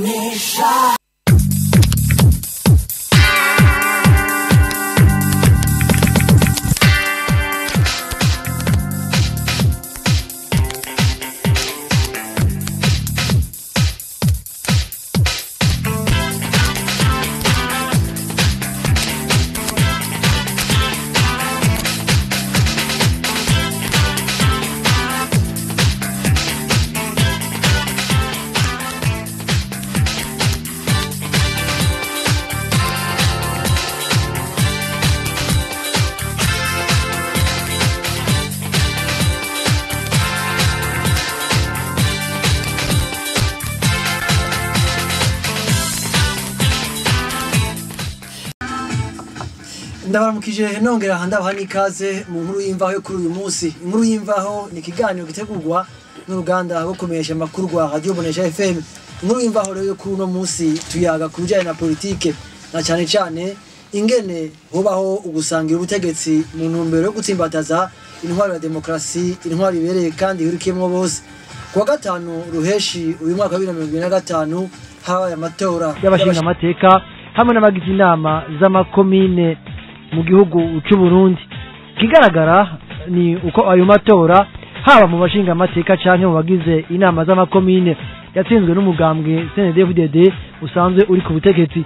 Bonesha. Ndabaramukije nongera ndabaha n'ikaze mu nkuru y'imvaho yo kuri uyu munsi. Inkuru y'imvaho ni ikiganiro gitegurwa n'uruganda rwo kumenyesha amakuru rwa Radio Bonesha FM. Inkuru y'imvaho rero yo kuri uno munsi tuyaga ku bijanye na politike, na cane cane ingene hobaho ugusangira ubutegetsi mu ntumbero yo gutsimbataza intwaro ya demokrasi, intwaro ibereye kandi ihurikiyemwo bose. Kuwa gatanu ruheshi uyu mwaka wa 2025 habaye amatora y'abashingamateka hamwe n'abagize inama z'amakomine mu gihugu c'u Burundi. Kigaragara ni uko ayo matora haba mu bashinga amateka canke mu bagize inama z'amakomine yatsinzwe n'umugambwe CNDD-FDD usanzwe uri ku butegetsi.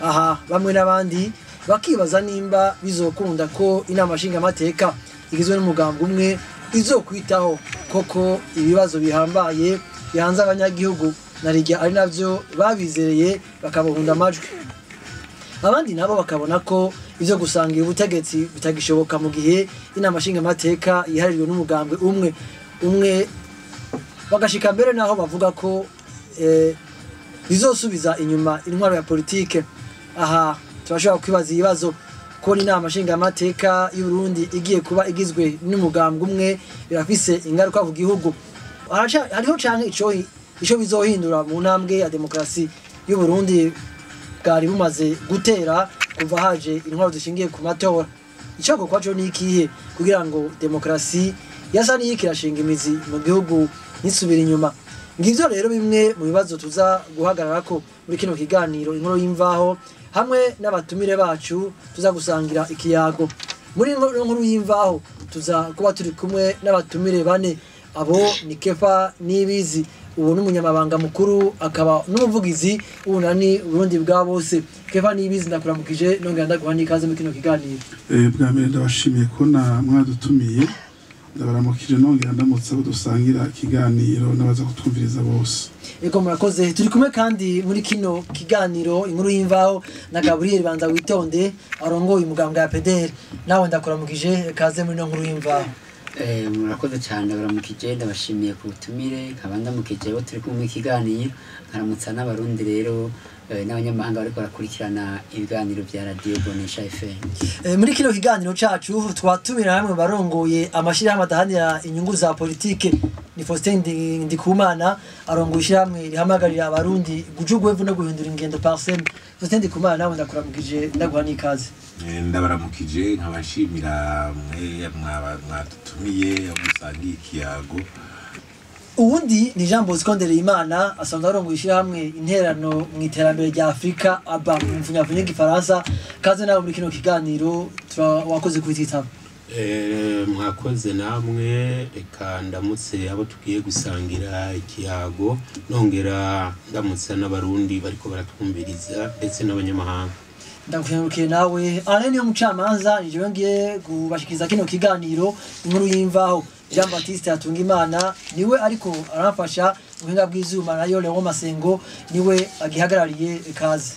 Aha bamwe n'abandi bakibaza nimba bizokunda ko inama nshinga amateka igizwe n'umugambwe umwe izokwitaho koko ibibazo bihambaye bihanze abanyagihugu na rijya ari navyo babizereye bakabahunda amajwi. Abandi nabo bakabona ko ivyo gusangira ubutegetsi bitagishoboka mu gihe inama nshinga amateka yiharijwe n'umugambwe umwe umwe, bagashika mbere naho bavuga ko bizosubiza inyuma intwaro ya politike. Aha turashobora kwibaza ibibazo ko inama nshinga amateka y'u Burundi igiye kuba igizwe n'umugambwe umwe birafise ingaruka ku gihugu. Hariho canke ico bizohindura mu ntambwe ya demokrasi y'u Burundi bwari bumaze gutera kuva haje intwaro zishingiye ku matora. Icako kwaco ni ikihe kugira ngo demokrasi yasa n'iyikirashinga imizi mu gihugu nisubira inyuma? Ngivyo rero bimwe mu bibazo tuza guhagararako muri kino kiganiro inkuru y'imvaho hamwe n'abatumire bacu tuza gusangira ikiyago. Muri inkuru y'imvaho tuza kuba turi kumwe n'abatumire bane. Abo ni Kefa Nibizi, ubu n'umunyamabanga mukuru akaba n'umuvugizi w'unani Burundi bwa bose. Kefa Nibizi, ndakuramukije nongera ndaguha n'ikaze muri kino kiganiro. Bwa mbere ndabashimiye ko na mwadutumiye, ndabaramukije nongera ndamutse abo dusangira ikiganiro n'abaza kutwumviriza bose. Ego murakoze. Turi kumwe kandi muri kino kiganiro inkuru y'imvaho na Gabriel Banza Witonde arongoye umugambwe wa PDR. Nawe ndakuramukije, kaze muri no nkuru y'imvaho. Murakoze cyane, baramukije, ndabashimiye ku butumire, nkaba ndamukije abo turi kumwe ikiganiro, nkaramutsa n'abarundi rero n'abanyamahanga bariko barakurikirana ibiganiro vya Radio Bonesha FM. Muri kino kiganiro cacu twatumira hamwe barongoye amashirahamwe adahanira inyungu za politike. Ni Faustin Ndikumana arongoye ishirahamwe rihamagarira abarundi gujugwevu no guhindura ingendo PARSEM. Faustin Ndikumana, nawe ndakuramukije, ndaguha n'ikaze. Ndabaramukije nkabashimira mwe mwatumiye amusangiye ikiyago. Uwundi ni Jean Bosco Ndereyimana asanzwe arongoye ishirahamwe interano mu iterambere rya Afrika aba mu mfunyafunyo y'igifaransa. Kaze nawe muri kino kiganiro, wakoze kubititaba. Mwakoze namwe, reka ndamutse abo tugiye gusangira ikiyago, nongera ndamutse n'abarundi bariko baratwumviriza ndetse n'abanyamahanga. Ndagukengurukiye nawe. Alain niyo mucamanza ni jewe ngiye kubashikiriza kino kiganiro inkuru y'imvaho. Jean Baptiste Hatungimana niwe ariko aramfasha ubuhinga bw'izuba, nayo Leon Masengo niwe agihagarariye. Kaze.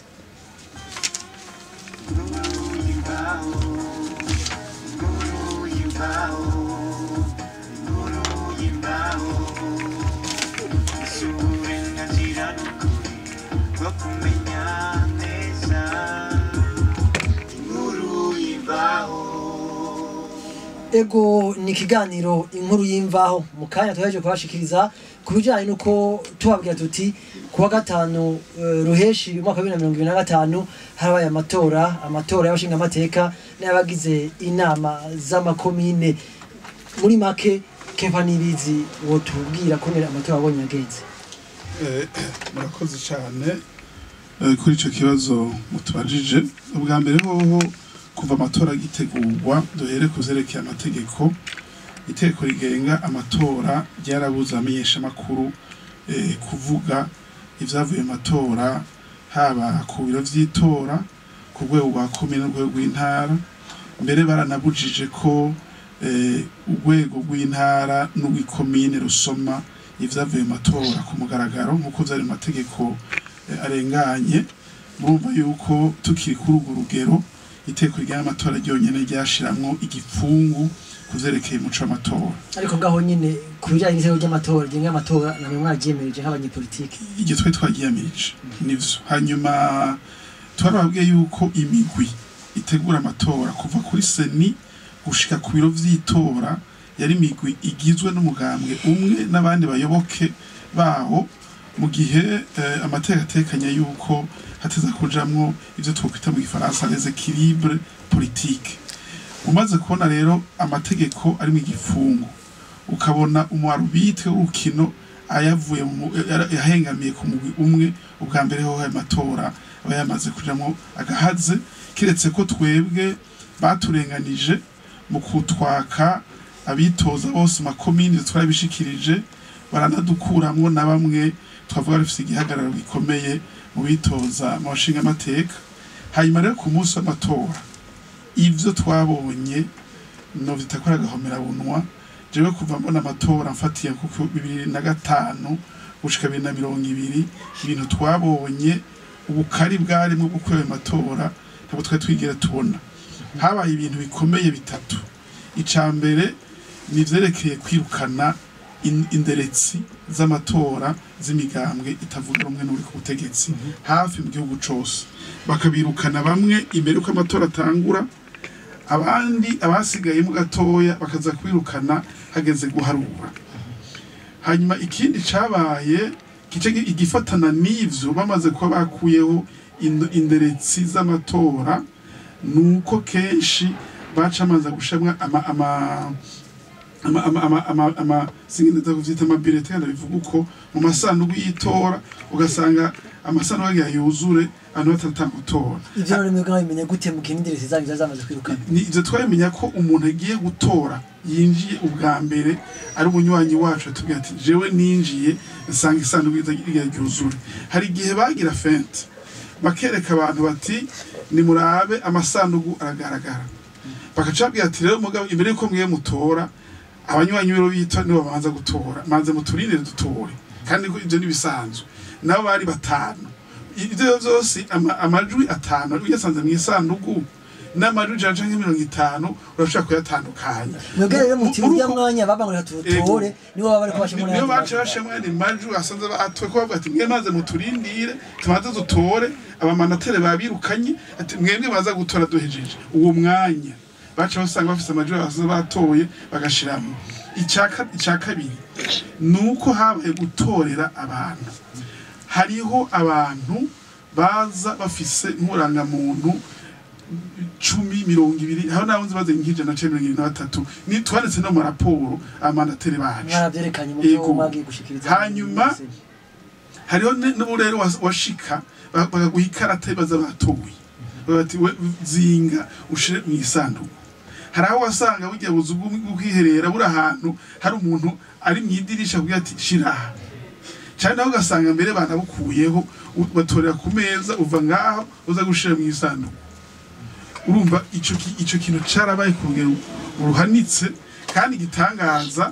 Ego ni ikiganiro inkuru y'imvaho. Mu kanya twaje kubashikiriza ku bijanye nuko tubabwira tuti kuwa gatanu ruheshi umwaka wa 2025 harabaye amatora y'abashinga amateka n'abagize inama z'amakomine. Muri make, Kefa Nibizi, wotubwira ko amatora abonye yagenze? Murakoze cyane kuri ico kibazo mutubajije. Ubwa mbere hoho, kuva amatora agitegurwa, duhere ku vyerekeye amategeko. Itegeko rigenga amatora ryarabuza amenyeshamakuru kuvuga ivyavuye mu matora, haba ku biro vy'itora, ku rwego rwa komine n'urwego rw'intara. Mbere baranabujije ko urwego rw'intara n'urw'ikomine rusoma ivyavuye mu matora ku mugaragaro, nk'uko vyari mu mategeko arenganye. Murumva yuko tukiri kuri urwo rugero, itegeko rigenga amatora ryonyene ryashiramwo igipfungu ku vyerekeye umuco w'amatora. Ariko ngaho nyine, ku bijyanye n'itegeko ry'amatora rigenga amatora, namwe mwararyemereje nk'abanyepolitike? Iryo twe twagiyamirije, nivyo. Hanyuma twarababwiye yuko imigwi itegura amatora, kuva kuri CENI gushika ku biro vy'itora, yari imigwi igizwe n'umugambwe umwe n'abandi bayoboke bawo, mu gihe amategeko atekanya yuko hateza kujamwo ivyo twokwita mu gifaransa les équilibres politiques. Umaze kubona rero amategeko ari mu gifungo, ukabona umu arbitre w'urukino ayavuye yahengamiye ku mugwi umwe, ubwa mbere ho ayo matora aba yamaze kujamwo agahaze, kiretse ko twebwe baturenganije mu kutwaka abitoza bose mu makomini. Twarabishikirije, baranadukuramwo na bamwe twavuga bafise igihagararo gikomeye mu bitoza mu bashingamateka. Hanyuma rero, ku munsi w'amatora, ivyo twabonye novyita ko ari agahomerabunwa. Jewe kuva mbona amatora, mfatiye kuko 2005 gushika 2020, ibintu twabonye, ubukari bwarimwo bwo kuri ayo matora, ntabwo twari twigera tubona. Habaye ibintu bikomeye bitatu. Ica mbere ni ivyerekeye kwirukana inderetsi z'amatora z'imigambwe itavuga rumwe n'uri ku butegetsi hafi mu gihugu cose, bakabirukana bamwe imbere uko amatora atangura, abandi abasigayemo gatoya bakaza kwirukana hageze guharura. Hanyuma ikindi cabaye kice igifatana n'ivyo, bamaze kuba bakuyeho inderetsi z'amatora, nuko kenshi baca amaza gushamwa ama sinzi kuvyita ama bulletins, ndabivuga uko, mu masanduku y'itora, ugasanga amasanduku agira yuzure abantu bataratanga gutora. Ivyo none mwebwe mwabimenya gute mu gihe n'inderesi zanyu zari zamaze kwirukana? Ni ivyo twabimenya ko umuntu agiye gutora yinjiye ubwa mbere ari umunywanyi wacu, atubwira ati: "Jewe ninjiye nsanga isanduku igira ryuzure." Hari igihe bagira feinte, bakereka abantu bati: "Nimurabe, amasanduku aragaragara." Bakaca babwira ati: "Rero mugabo, imbere yuko mwiye mutora, abanywanyi biro bita nibo babanza gutora, manze muturindire dutore." Kandi ko ivyo nibisanzwe, nabo bari batanu. Ivyo vyose, amajwi atanu uyasanze mu isanduku n'amajwi 100 canke 50, urashobora kuyatandukanya. Mwebwe rero muti Muri urya mwanya babangurira tutore, nibo baba bariko bashimura? Niyo baca bashemwe ayandi majwi asanze batoye, ko bavuga ati: "Mwe maze muturindire tubanze dutore." Aba mandataires babirukanye, ati: "Mwebwe baza gutora duhejeje." Uwo mwanya baca basanga bafise amajwi basanze batoye, bagashiramo. Ica kabiri nuko habaye gutorera abantu. Hariho abantu baza bafise nkurangamuntu 10, 20, hariho n'abo nzi baze nk'ijana canke 23. Ni twanditse no mu raporo aba mandataires bacu. Mwaravyerekanye mu byo Ego. mwagiye gushikiriza? Hanyuma, hariho n'ubu rero washika bakaguha ikarata baza batoye, bati: "We zinga ushire mu isanduku." Hari aho wasanga burya buzu bw'ubwiherera buri ahantu hari umuntu ari mu idirisha kugira ati: "Shira aha." Cyane naho ugasanga mbere banabukuyeho, batorera ku meza, uva ngaho uza gushira mu isanduku. Urumva ico kintu carabaye ku rugero ruhanitse. Kandi igitangaza,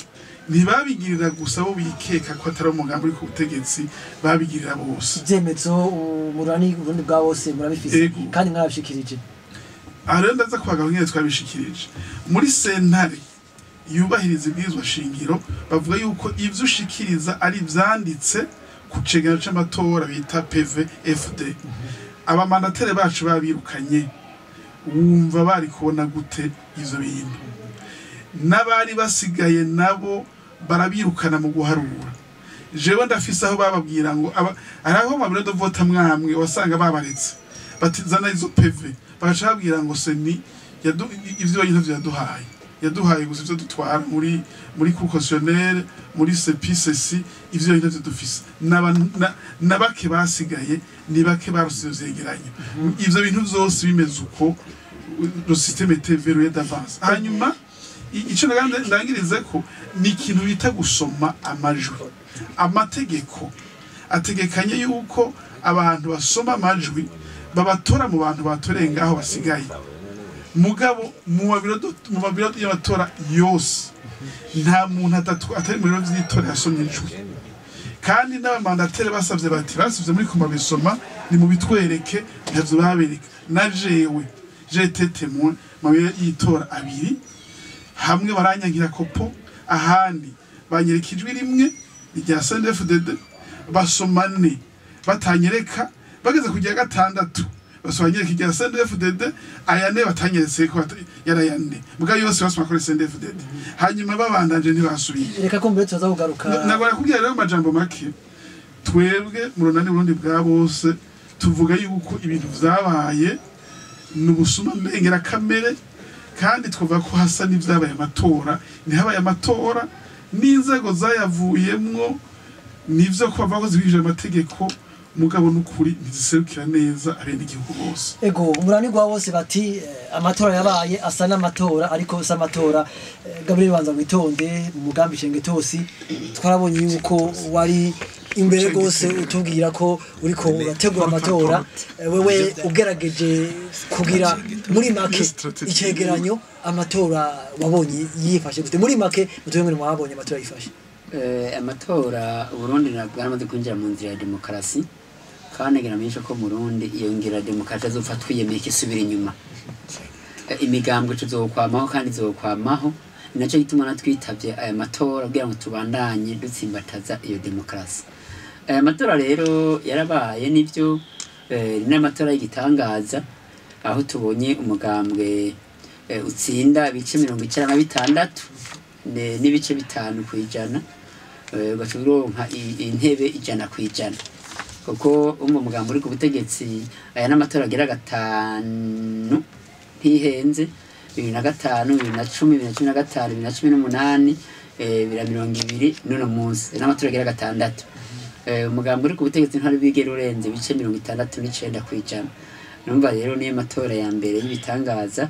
ntibabigirira gusa bo bikeka ko atari umugambi uri ku butegetsi, babigirira bose. Ivyemezo murani Uburundi bwa bose murabifise? Ego. Kandi mwarabishikirije? Aha rero ndaza kubagabo nyine twabishikirije muri sentare yubahiriza ibwirizwa shingiro. Bavuga yuko ivyo ushikiriza ari ivyanditse ku cegeranyo c'amatora bita PVFD. Aba mandataires bacu babirukanye, wumva bari kubona gute ivyo bintu? N'abari basigaye nabo barabirukana mu guharura. Jewe ndafise aho bababwira ngo hari aho ma bureaux de vote mwamwe wasanga babaretse, bati: "Zana izo PV." Bagaca babwira ngo CENI ivyo banyine ntavyo yaduhaye. Yaduhaye gusa ivyo dutwara muri cour constitutionnelle, muri CPCC, ivyo bintu navyo dufise. Na bake basigaye, ni bake barose ivyo vyegeranyo. Ivyo bintu vyose bimeze uko, le système était verrouillé d'avance. Hanyuma ico ndangirize ko ni ikintu bita gusoma amajwi. Amategeko ategekanye yuko abantu basoma amajwi babatora mu bantu batoreye ngaho basigaye. Mugabo mu mabiro y'amatora yose, nta muntu atari mu biro vy'itora yasomye ijwi. Kandi n'aba mandataires basavye bati basavye muri kuma bisoma ni mu bitwereke, ntavyo babereka. Na jewe j'ai été témoin mu mabiro y'itora abiri, hamwe baranyangira kopo, ahandi banyereka ijwi rimwe rya CNDD-FDD, basomane batanyereka. Bageze ku rya gatandatu basoma nyereka irya CNDD-FDD, ayane batanyeretse ko yarayane, muga yose basoma kuri CNDD-FDD. Hanyuma babandanje ntibasubiye. Reka ko mbere tuza kugaruka. Nagora kubwira rero amajambo make, twebwe mu Runani Burundi bwa bose tuvuga yuko ibintu vyabaye ni ubusuma ndengeramere, kandi twavuga ko hasa n'ivyabaye amatora. Ntihabaye amatora, n'inzego zayavuyemwo nivyo ko bavuga ko zikurikije amategeko, mugabo n'ukuri ntiziserukira neza abenegihugu bose. Ego, umurani gwa bose bati amatora yabaye asa n'amatora ariko si amatora. Gabriel Banza Witonde, mu mugambi Cengetosi twarabonye yuko wari imbere gose utubwira ko uriko urategura amatora. Wewe ugerageje kugira muri make icegeranyo, amatora wabonye yifashe gute? Muri make mutubwire mwabonye amatora yifashe. Amatora, Uburundi bwaramaze kwinjira mu nzira ya demokarasi, kandi ngira menshi ko mu Burundi iyo ngira ya demokarasi azopfa twiyemeye isubira inyuma. Imigambwe tuzokwamaho kandi izokwamaho. Ni nacyo gituma natwitavye aya matora kugira ngo tubandanye dutsimbataza iyo demokarasi. Aya matora rero yarabaye nivyo, ni n'amatora y'igitangaza, aho tubonye umugambwe utsinda ibice 96 n'ibice 5%, ugaca uronka intebe 100%, kuko umwe mugambo uri ku butegetsi, aya n'amatora agera 5 ntihenze: 2005, 2010, 2015, 2018, 2020 n'uno munsi, n'amatora agera 6. Umugambo uri ku butegetsi ntari bwigere urenze ibice 69%. Numva rero niyo matora ya mbere y'ibitangaza.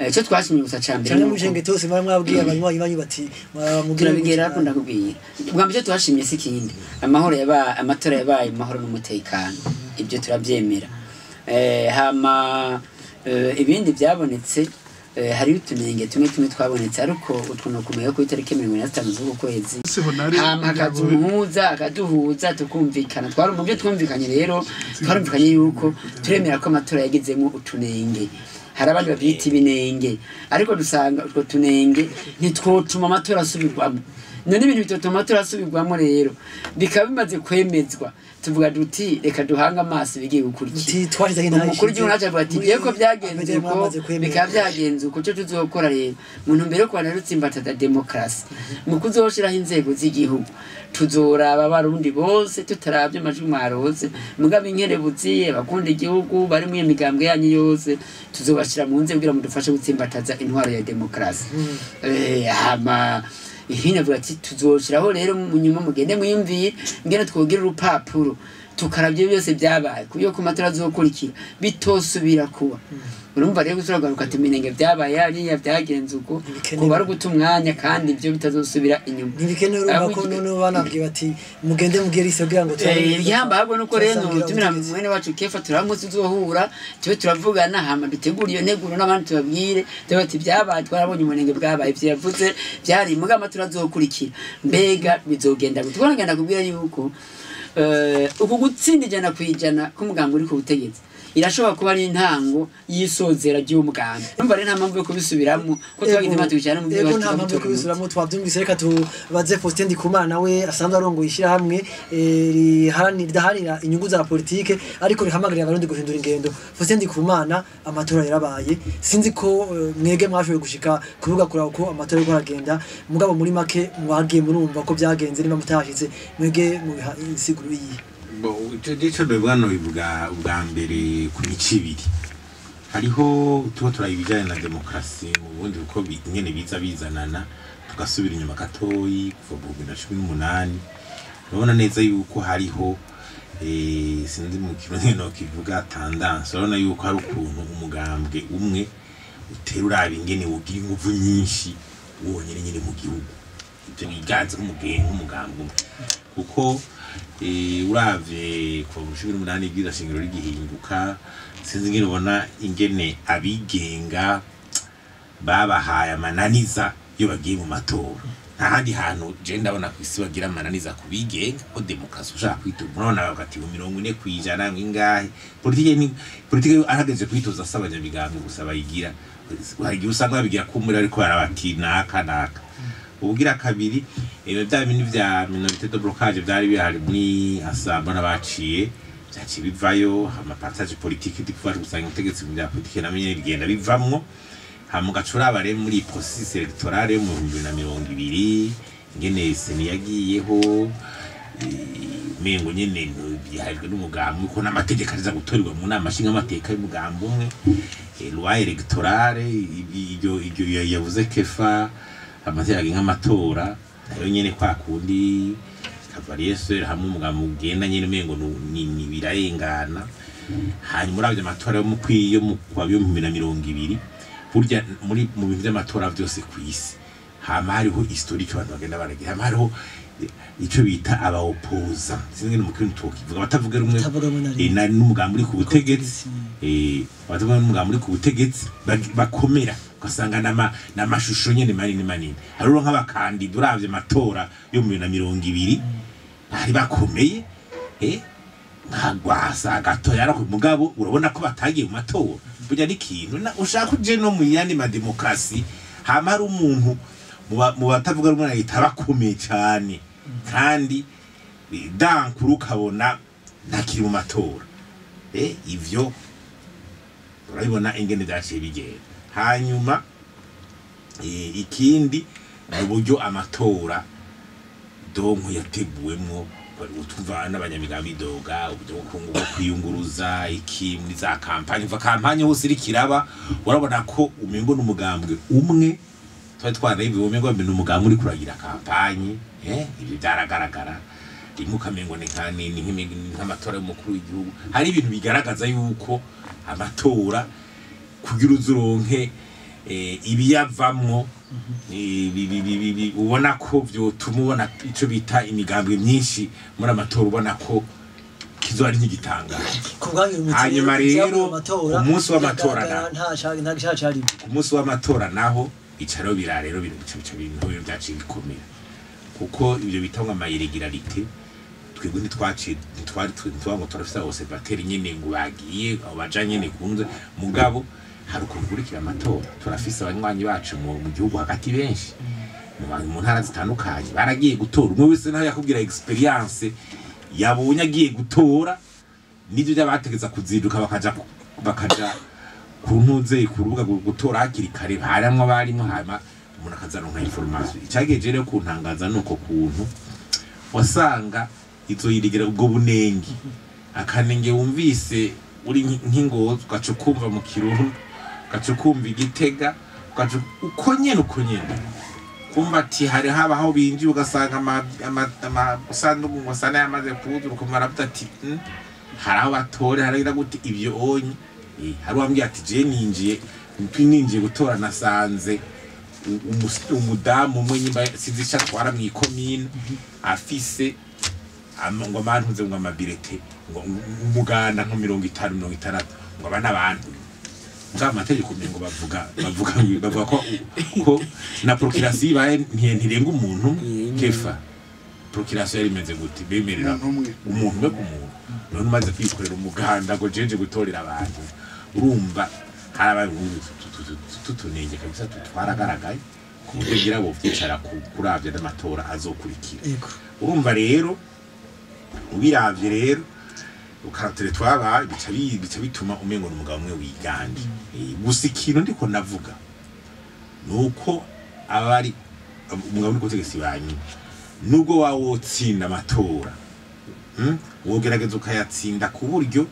Icyo twashimye gusa ca mbere Cyane nuko mu Cengetosi mwari mwabwiye abanywanyi banyu bati mugire turabigera ko ndakubwira. Ubwa mbere icyo twashimye si ikindi, amahoro yabaye, amatora yabaye mu mahoro n'umutekano, ibyo turabyemera. Hama ibindi byabonetse, hariho utunenge tumwe tumwe twabonetse, ariko utwo ni ukumenya ko itariki 45 z'uku kwezi Siho nari hama hakaza umuhuza akaduhuza tukumvikana. Twari mu byo twumvikanye rero, twarumvikanye yuko turemera ko amatora yagizemo utunenge, hari abandi babyita ibinenge, ariko dusanga utwo tunenge ntitwotuma amatora asubirwamo. None ibintu bitotuma amatora asubirwamo rero bikaba bimaze kwemezwa, tuvuga duti reka duhange amaso ibigiye gukurikira. Uti twashyize intahe. Umukuru w'igihugu nawe avuga ati ngiye ko byagenze uko, mwamaze kwemera. Bikaba byagenze uko, icyo tuzokora rero mu ntumbero yo kubana rutsimbataza demokarasi, mu kuzoshiraho inzego z'igihugu, tuzoraba abarundi bose tutarabye amajwi mwarose, mugabo inkerebutsi, abakunda igihugu bari mu iyo migambwe yanyu yose, tuzobashira mu nzego kugira ngo mudufashe gutsimbataza intwaro ya demokarasi. Hama hino avuga ati tuzoshiraho rero mu nyuma mugende mwiyumvire ngene twogira urupapuro tukarabye byose byabaye kubyo ku matora azokurikira bitosubira kuba. Urumva rero turagaruka ati iminenge byabaye hariya byagenze uko, Ntibikenewe. kuba ari uguta umwanya kandi ibyo bitazosubira inyuma. Ntibikenewe. Urumva ko noneho banabwiye bati mugende mugere isi kugira ngo Igihamba ahubwo nuko rero turasangira tumira ubutegetsi. Mwene wacu Kefa turamutse tuzohura tube turavugana, hama dutegure iyo nteguro n'abandi tubabwire, tube ati byabaye, twarabonye umunenge bwabaye, ivyo yavuze byari mugama turazokurikira mbega bizogenda gute. Twongera ndakubwira yuko uku gutsinda 100% k'umugambi uri ku butegetsi irashobora kuba ari intango y'isozera ry'umugambi. Urumva rero nta mpamvu yo kubisubiramo ko twagize impamvu tubijana mu byo Ego, nta mpamvu yo kubisubiramo, twabyumvise. Reka tubaze Faustin Ndikumana, we asanzwe arongoye ishyirahamwe ridaharanira inyungu za politike ariko rihamagarira abarundi guhindura ingendo. Faustin Ndikumana, amatora yarabaye, sinzi ko mwege mwashoboye gushika ku rubuga kuraba uko amatora ariko aragenda, mugabo muri make mwagiye murumva ko byagenze. Niba mutashitse, mwege mubiha insiguro iyi? Bo, ico nico nobivuga, nobivuga ubwa mbere ku mico ibiri. Hariho tuba turaba ibijyanye na demokarasi mu Burundi, kuko ingene biza bizanana, tugasubira inyuma gatoyi kuva mu 2018, urabona neza yuko hariho sinzi mu kirundi no kivuga tendance, urabona yuko hari ukuntu umugambwe umwe utera uraba ingene wogira inguvu nyinshi wonyene nyene mu gihugu, ivyo biganze nk'umugambwe umwe, kuko uravye kuva mu 18 ibwirizwa shingiro rigihinduka, sinzi ingene ubona ingene abigenga babahaye amananiza iyo bagiye mu matora. Nta handi hantu je ndabona ku isi bagira amananiza ku bigenga, ko demokarasi ushaka kwitora murabona bavuga ati 40% ingahe. Politike ni politike, arageze kwitoza asaba abanyamigambwe gusa bayigira, hari igihe usanga babigira kumuri ariko barabati naka naka. Ubugira kabiri, bya bintu vya minorité de blocage vyari bihari muri assemblée n'abaciye vyaciye bivayo, ama partage politique du pouvoir, gusanga ubutegetsi mu bya politike namenye bigenda bivamwo. Hama ugaca uraba rero muri processus électorale yo mu 2020 ingene CENI yagiyeho, umengo nyene byihajwe n'umugambi, ko n'amategeko ariza gutorerwa mu nama nshingamateka y'umugambi umwe, loi électorale iryo yavuze Kefa, amategeko agenga amatora nayo nyene kwa kundi cavalier seul, hamwe umugambi ugenda nyene umengo ni birarengana. Hanyuma uravye amatora yo mu kwiyo mu kwa 2020, burya muri mu bintu by'amatora vyose kw'isi hama hariho historique abantu bagenda baragira, hama hariho ico bita aba opposants, sinzi ngene mu kirundi twokivuga, abatavuga rumwe Batavuga rumwe na leta. N'umugambi uri ku butegetsi, abatavuga n'umugambi uri ku butegetsi bakomera, ugasanga n'amashusho nyene manini manini. Hariho nk'abakandida uravye amatora yo mu 2020 bari bakomeye, nka Rwasa gatoya, ariko mugabo urabona ko batagiye mu matora. Burya ni ikintu ushaka uje no mu yandi mademokarasi, hama hari umuntu mu batavuga rumwe na leta bakomeye cyane, kandi dankuru ukabona ntakiri mu matora. Ivyo urabibona ingene vyaciye bigenda. Hanyuma ikindi ni uburyo amatora donko yateguwemwo, utumva n'abanyamigambi bidoga uburyo bwo kwiyunguruza iki muri za campagne, uva campagne hose iriko iraba, urabona ko umengo n'umugambwe umwe twari twarabivuye, umengo ni umugambwe uri kuragira campagne, ibyo byaragaragara rimwe ukamengo ni nk'amatora y'umukuru w'igihugu. Hari ibintu bigaragaza yuko amatora kugira uzuronke ibiyavamwo ubona ko vyotuma ubona ico bita imigambwe myinshi muri amatora, ubona ko kizoba ari nk'igitangazo. Ku bwanyu muti Hanyuma ibyavuye rero, mu matora ku munsi w'amatora biragaragara, nta gishasha carimo. Ku munsi w'amatora naho icaro bira rero bintu bica bintu byaciye bikomera, kuko ibyo bita ngo ama irrégularité, twebwe ntitwaciye, ntitwari ntitwa ngo turafise observateur nyene ngo bagiye abo baja nyene kunze, mugabo hari ukuntu ukurikira amatora, turafise abanywanyi bacu mu gihugu hagati benshi mu ntara zitandukanye baragiye gutora, umwe wese naho yakubwira expérience yabonye agiye gutora, nivyo by'abategeza kuzinduka bakaja ku ntuze ku rubuga gutora hakiri kare, haramwo abarimo, hama umuntu akazaronka information. Icageje rero kuntangaza nuko kuntu wasanga izo yirigira ubwo bunenge, akanenge wumvise uri nk'ingozi ugaca ukumva mu Kirundo, ugaca ukumva Igitega, ugaca uko nyene uko nyene kumva ati hari haba aho binjiye ugasanga amasanduku ngo asa n'ayamaze kuzura, ukumva aravuga ati hari aho batore haragira gute ibyo onye." Hari uwambwiye ati je ninjiye gutora nasanze umudamu umwe nyimba sinzi ico atwara mw'ikomine afise ngo amantuze ngo amabirete ngo umuganda nka 50 60, ngo aba n'abantu mbwa amategeko ngo bavuga ko na procuration ibaye ntirenga umuntu umwe. Kefa, procuration yari imeze gute? Bemerera Umuntu umwe. Umuntu umwe ku muntu. None umaze kwikorera umuganda ngo jeje gutorera abantu, urumva hari abantu tutunenge kabisa twaragaragaye ku buryo ngira bo vyicara kuravya n'amatora azokurikira. Urumva rero ubiravye rero ukaratire twabaye bica bituma umengo n'umugabo umwe wiganje. Gusa ikintu ndiko navuga nuko abari umugabo uri ku butegetsi banyu, nubwo wawotsinda amatora, wogerageza ukayatsinda ku buryo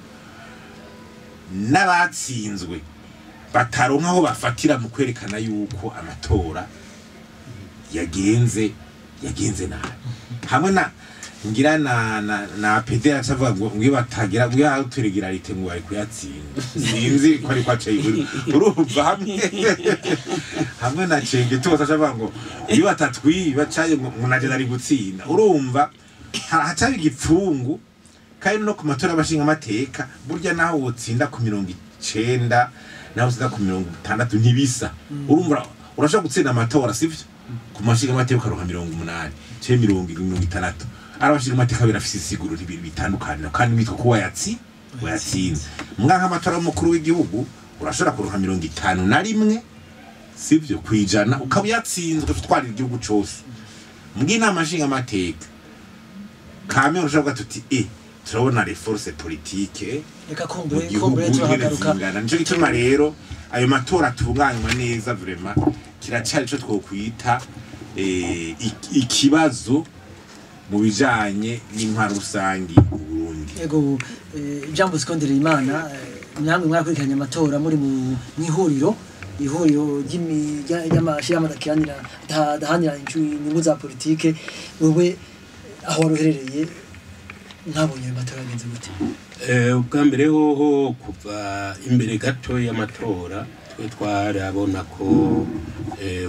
n'abatsinzwe Bataronka aho bafatira mu kwerekana yuko amatora yagenze nabi. Hamwe na ngira na PD acavuga ngo ngiye batagira ngiye aho turegularité ngo bari kuyatsinda, sinzi ko ari kwaca urumva, hamwe na Cenge tuba acavuga ngo iyo batatwiba caye ngo naje nari gutsinda. Urumva hacaba igipfungu. Kandi no ku matora y'abashinga amateka, burya naho wotsinda ku 90, naho utsinda ku 60, ntibisa. Urumva urashobora gutsinda amatora, sivyo, ku mashinga amateka ukaronka 80 canke 70, ari abashinga amateka birafise isiguro bitandukanira, kandi witwa ko wayatsinze. Mbwa nk'amatora y'umukuru w'igihugu urashobora kuronka 51, sivyo, kwijana, ukaba uyatsinzwe, utwarira igihugu cose. Mbwa inama nshinga amateka kame urashobora kuvuga tuti turabona les forces politiques Reka mu kumbure gihugu kumbure ingene turahagaruka. zingana. Nico gituma rero ayo matora atunganywa neza, vraiment kiracari ico twokwita ikibazo mu bijanye n'intwaro rusangi mu Burundi. Ego, Jean Bosco Ndereyimana, namwe mwarakurikiranye amatora muri mu ihuriro ry'amashirahamwe adaharanira inyungu za politike. Wewe aho wari uherereye, mwabonye ayo matora yagenze gute? Ubwa mbere hoho, kuva imbere gato y'amatora, twe twarabona ko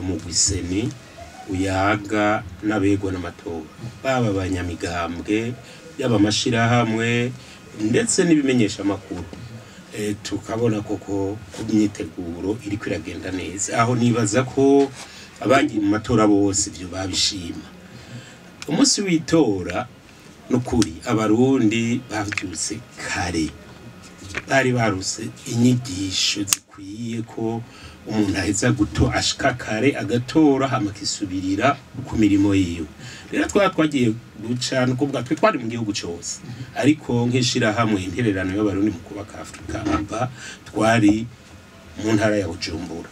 umugwi CENI uyaga n'abegwa n'amatora, baba abanyamigambwe, yaba amashirahamwe, ndetse n'ibimenyesha amakuru, tukabona koko ku myiteguro iriko iragenda neza. Aho nibaza ko abagiye mu matora bose ivyo babishima. Umunsi w'itora, nukuri Abarundi bavyutse kare, bari baruse inyigisho zikwiye ko umuntu aheza guto ashika kare agatora, hama akisubirira ku mirimo yiwe. Rero twaba twagiye guca, ni ukuvuga twe twari mu gihugu cose, ariko nk'ishirahamwe Intererano y'Abarundi mu Kubaka Afrika aba twari mu ntara ya Bujumbura,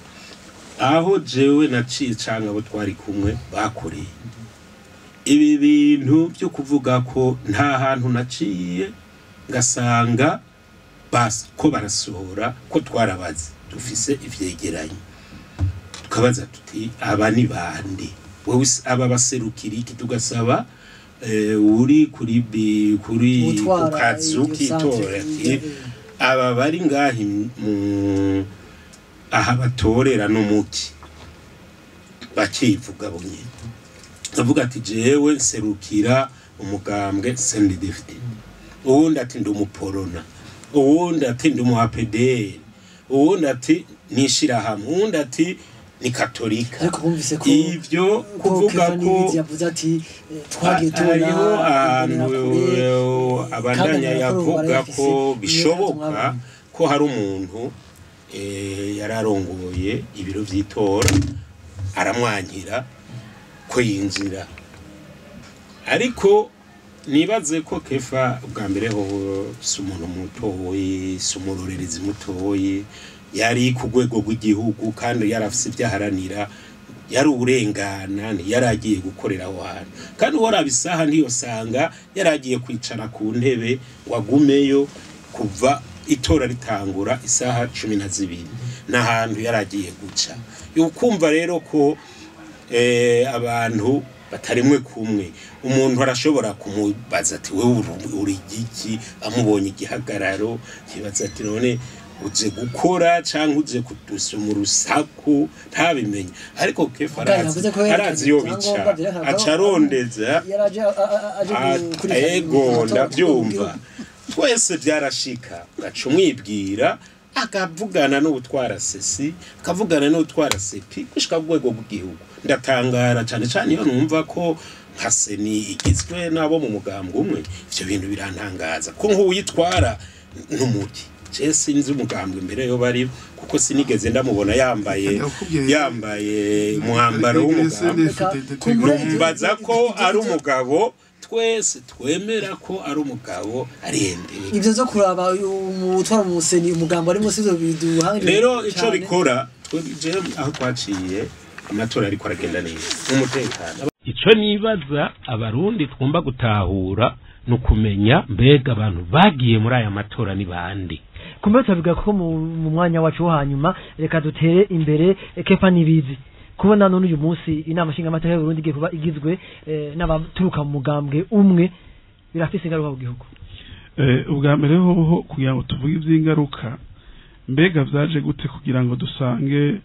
aho jewe naciye canke abo twari kumwe bakoreye ibi bintu byo kuvuga ko nta hantu naciye ngasanga bas ko barasohora, ko twarabaze, dufise ivyegeranyo, tukabaza tuti aba ni bande, wewe aba baserukira iki? Tugasaba uri kuri kuri Utwara ku kazu iyo k'itora centre, ati aba bari ngahi mu aha batorera n'umuti, bakivuga bonyene, avuga ati jewe nserukira umugambwe CNDD-FDD, uwundi ati ndi umuporona, uwundi ati ndi umu APDR, uwundi ati nishirahamwe, uwundi ati ni katolika. Ariko bumvise ko Ivyo ko kuvuga Kefa ko Nibizi yavuze ati twagiye tubona hariho ahantu imbonerakure, abandanya kandi amakuru yavuga barayafise, ko niyo bishoboka mwabonye. ko hari umuntu yararongoye ibiro vy'itora aramwankira ko yinjira. Ariko nibaze ko Kefa ubwa mbere ho si umuntu mutoyi, si umurorerezi mutoyi, yari ku rwego rw'igihugu kandi yari afise ibyo aharanira, yari uburengana, ntiyari agiye gukorera aho hantu. Kandi uworaba isaha ntiyosanga yari agiye kwicara ku ntebe ngo agumeyo kuva itora ritangura isaha 12 n'ahantu yari agiye guca. Ukumva rero ko abantu batarimwe kumwe, umuntu arashobora kumubaza ati wewe uri igiki, amubonye igihagararo kibaza ati none uje gukora canke uje kudusoma urusaku, ntabimenye. Ariko Kefa Mugabo yavuze ko yerekanye arazi iyo bica, ivyangombwa vyerekana ko aca arondeza yaraje aje gukurikirana ego amatora. Ndabyumva, twese byarashika ugaca umwibwira, akavugana n'ubutwara CECI, akavugana n'ubutwara CEPI, gushika ku rwego rw'igihugu. Ndatangara cane cane iyo numva ko nka CENI igizwe n'abo mu mugambwe umwe. Ivyo bintu birantangaza ko nk'uwuyitwara n'umuti, je sinzi umugambwe mbere yo bari, kuko sinigeze ndamubona yambaye Ndakubwiye- yambaye umwambaro w'umugambwe. Numbaza ko ari umugabo, twese twemera ko ari umugabo arembere. Ivyo zo kuraba umutwara mu CENI umugambo ari musi, ivyo biduhangije Rero ico cane. bikora, twebwe aho twaciye amatora ariko aragenda neza umutekano. Ico nibaza Abarundi twumva gutahura ni ukumenya mbega abantu bagiye muri aya matora ni bande. Kumbe turabiga ko mu mwanya wacu wo hanyuma. Reka dutere imbere. Kefa Nibizi, kubona none uyu munsi inama nshingamateka y'u Burundi igiye kuba igizwe n'abaturuka mu mugambwe umwe, birafise ingaruka ku gihugu? Ubwa mbere hoho, kugira ngo tuvuge ivy'ingaruka, mbega vyaje gute kugira ngo dusange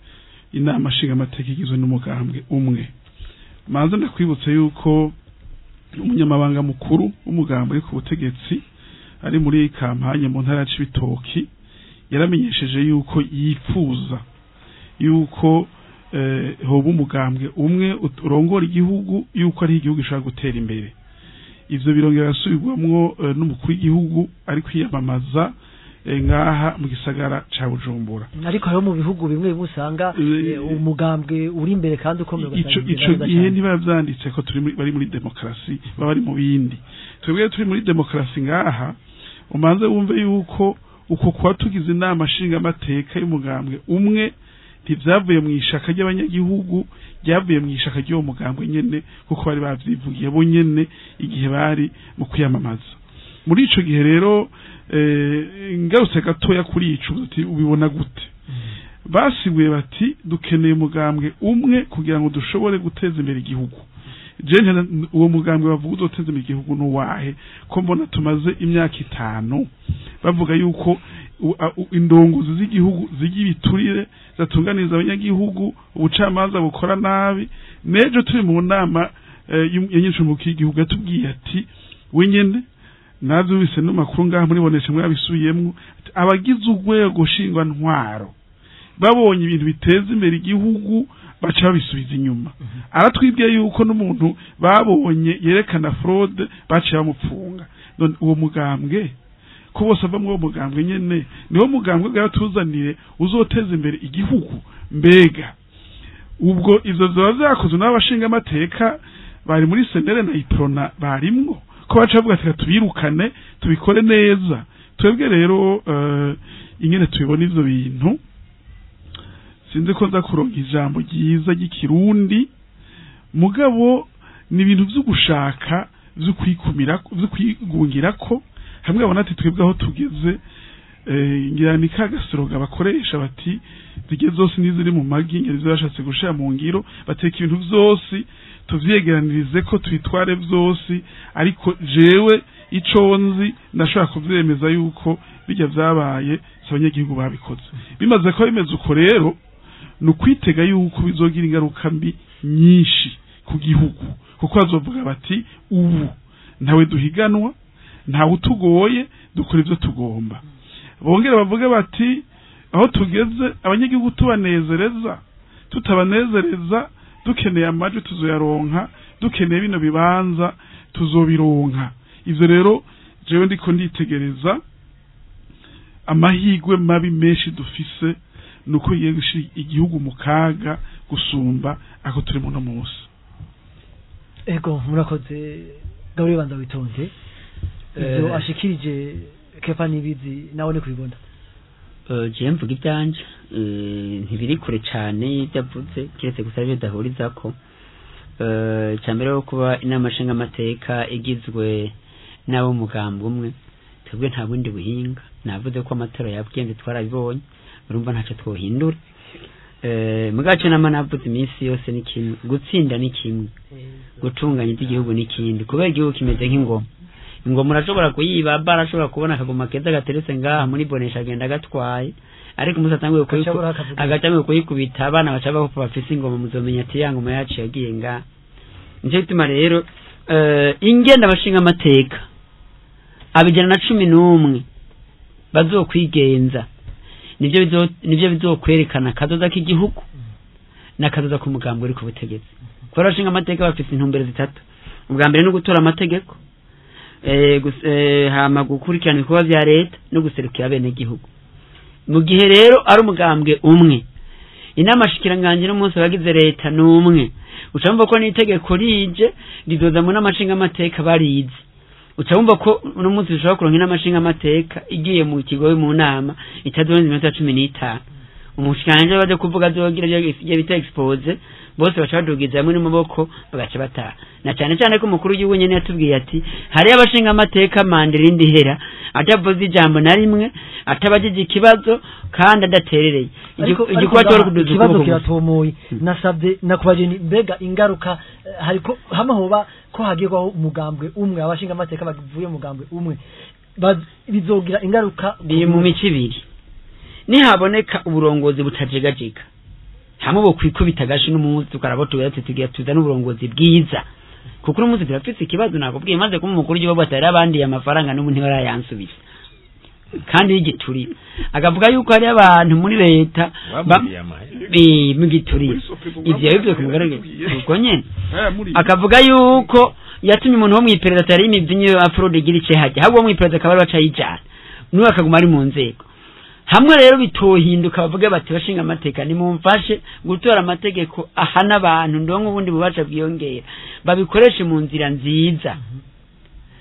inama nshingamateka igizwe n'umugambwe umwe? Manze ndakwibutse yuko umunyamabanga mukuru w'umugambwe uri ku butegetsi ari muri kampanye mu ntara ya Cibitoki yaramenyesheje yuko yifuza yuko hoba umugambwe umwe urongora igihugu, yuko ari igihugu gishobora gutera imbere. Ivyo birongera gasubirwamwo n'umukuru w'igihugu ari kwiyamamaza ngaha mu gisagara ca Bujumbura. Ariko hariho mu bihugu bimwe bimwe usanga umugambwe uri imbere kandi ukomeye, ugasanga ico bigenda neza gihe cane. Ntibiba vyanditse ko turi bari muri demokarasi, baba bari mu bindi. Twebwe turi muri demokarasi ngaha. Umanze wumve yuko uko kuba tugize inama nshingamateka y'umugambwe umwe ntivyavuye mu ishaka ry'abanyagihugu, ryavuye mu ishaka ry'uwo mugambwe nyene, kuko bari bavyivugiye bo nyene igihe bari mu kwiyamamaza. Muri ico gihe rero, ngarutse gatoya kuri ico uti ubibona gute, basiguye bati dukeneye umugambwe umwe kugira ngo dushobore guteza imbere igihugu. Je uwo mugambwe bavuga uzoteza imbere igihugu n'uwahe, ko mbona tumaze imyaka 5 bavuga yuko indongozi z'igihugu zigira ibiturire, zatunganiriza abanyagihugu, ubucamanza bukora nabi? N'ejo turi mu nama ya nyinshi y'igihugu yatubwiye ati we nyene navyumvise no makuru ngaha muri Bonesha mwabisubiyemwo, ati abagize urwego ntwaro babonye ibintu biteza imbere igihugu baca babisubiza inyuma. Aratwibwiye yuko n'umuntu babonye yerekana fraude baciye bamupfunga. None uwo mugambwe ko bose ava muri uwo mugambwe nyene, niwo mugambwe bwatuzanire uzoteza imbere igihugu? Mbega ubwo ivyo vyoba vyakozwe n'abashinga amateka bari muri CNL na Uprona barimwo, ko baca bavuga ati "Reka tubirukane tubikore neza"? Twebwe rero ingene tubibona ivyo bintu, sinzi ko nza kuronka ijambo ryiza ry'ikirundi, mugabo ni ibintu vyo gushaka vyo kwikumira, vyo kwigungirako hamwe. Babona ati twebwe aho tugeze, ngira ni ka gasoroga bakoresha bati zige zose n'iziri mu magi. Ngira ivyo bashatse gushira mu ngiro, bateka ibintu vyose tuvyegeranirize ko tubitware vyose. Ariko jewe ico nzi, ndashobora kuvyemeza yuko bijya vyabaye si abanyagihugu babikoze. Bimaze kuba bimeze uko rero, ni ukwitega yuko bizogira ingaruka mbi nyinshi ku gihugu, kuko bazovuga bati ubu ntawe duhiganwa, ntawe utugoye, dukora ivyo tugomba. Bongere bavuge bati aho tugeze abanyagihugu tubanezereza tutabanezereza, dukeneye amajwi tuzoyaronka, dukeneye bino bibanza tuzobironka. Ivyo rero jewe ndiko nditegereza, amahirwe mabi menshi dufise nuko igiye gushira igihugu mu kaga gusumba ako turi muno munsi. Ego, murakoze. Gabriel Banza Witonde, ibyo ashikirije Kefa Nibizi nawe ni kubibona? Je mvuga ibyanje, ntibiri kure cane y'ibyo avuze, kiretse gusa ibyo dahurizako. Icya mbere wo kuba inama nshingamateka igizwe n'abo mugambwe umwe, twebwe nta bundi buhinga. Navuze ko amatora yabwenze, twarabibonye, urumva ntacyo twohindura. Mugace nama navuze iminsi yose ni kimwe: gutsinda ni kimwe, gutunganya iby'igihugu n'ikindi, kubera igihugu kimeze nk'ingoma. Ingoma urashobora kuyiba, barashobora kubona akagoma keza gateretse ngaha muri Bonesha, agenda agatwaye, ariko umunsi atanguye Agacabura akavuga. Agatanguye kuyikubita, abana baca bapfa bafise ingoma, muzomenya ati ya ngoma yacu yagiye ngaha. Nico gituma rero ingenda abashinga amateka 111 bazokwigenza nivyo bizokwerekana akazoza k'igihugu n'akazoza k'umugambi uri ku butegetsi, kubera abashinga amateka bafise intumbero zitatu. Ubwa mbere ni ugutora amategeko, hama gukurikirana ibikorwa vya leta no guserukira abenegihugu. Mu gihe rero ari umugambwe umwe, inama shikiranganje n'umunsi bagize leta n'umwe, uca wumva ko n'itegeko rije rizoza mu nama nshingamateka barize. Uca wumva ko uno munsi dushobora kuronka inama nshingamateka igiye mu kigobe mu nama itazorenza iminota 15. Umushikiranganji baje kuvuga azogira ivyo bita exposé, bose baca badugiza hamwe n'amaboko bagaca bataha, na cyane cyane ko umukuru w'igihugu nyene yatubwiye ati hariyo abashinga amateka manda irindi ihera atavuze ijambo na rimwe. atabagije ikibazo kandi adaterereye igikorwa cyo kuduza ikibazo kiratomoye. Nasabye nakubaje ni mbega ingaruka hariko hamahoba ko hagirwaho umugambwe umwe abashinga amateka bavuye umugambwe umwe bizogira ingaruka biri mu mico ibiri. Nihaboneka uburongozi butajegajega hamwe bo kwikubita gashi n'umunsi tukarabo tugatse tugiye tuza n'uburongozi bwiza, kuko umunsi turafise ikibazo nakubwiye maze ko umukuru w'igihugu atari abandi amafaranga n'ubu ntibarayansubiza kandi y'igiturire akavuga yuko hari abantu muri leta mu giturire ivyo bivyo kumugaragara ubwo nyene akavuga yuko yatumye umuntu wo mw'iperereza atari imivinyo ya fraude igira ice hajya ahubwo mw'iperereza akaba ari bacayijana n'uwo akaguma ari mu nzego. Hamwe rero bitohinduka bavuge bati bashinga amateka nimumfashe gutora amategeko ahana abantu ndonke ubundi bubasha bwiyongera babikoreshe mu nzira nziza.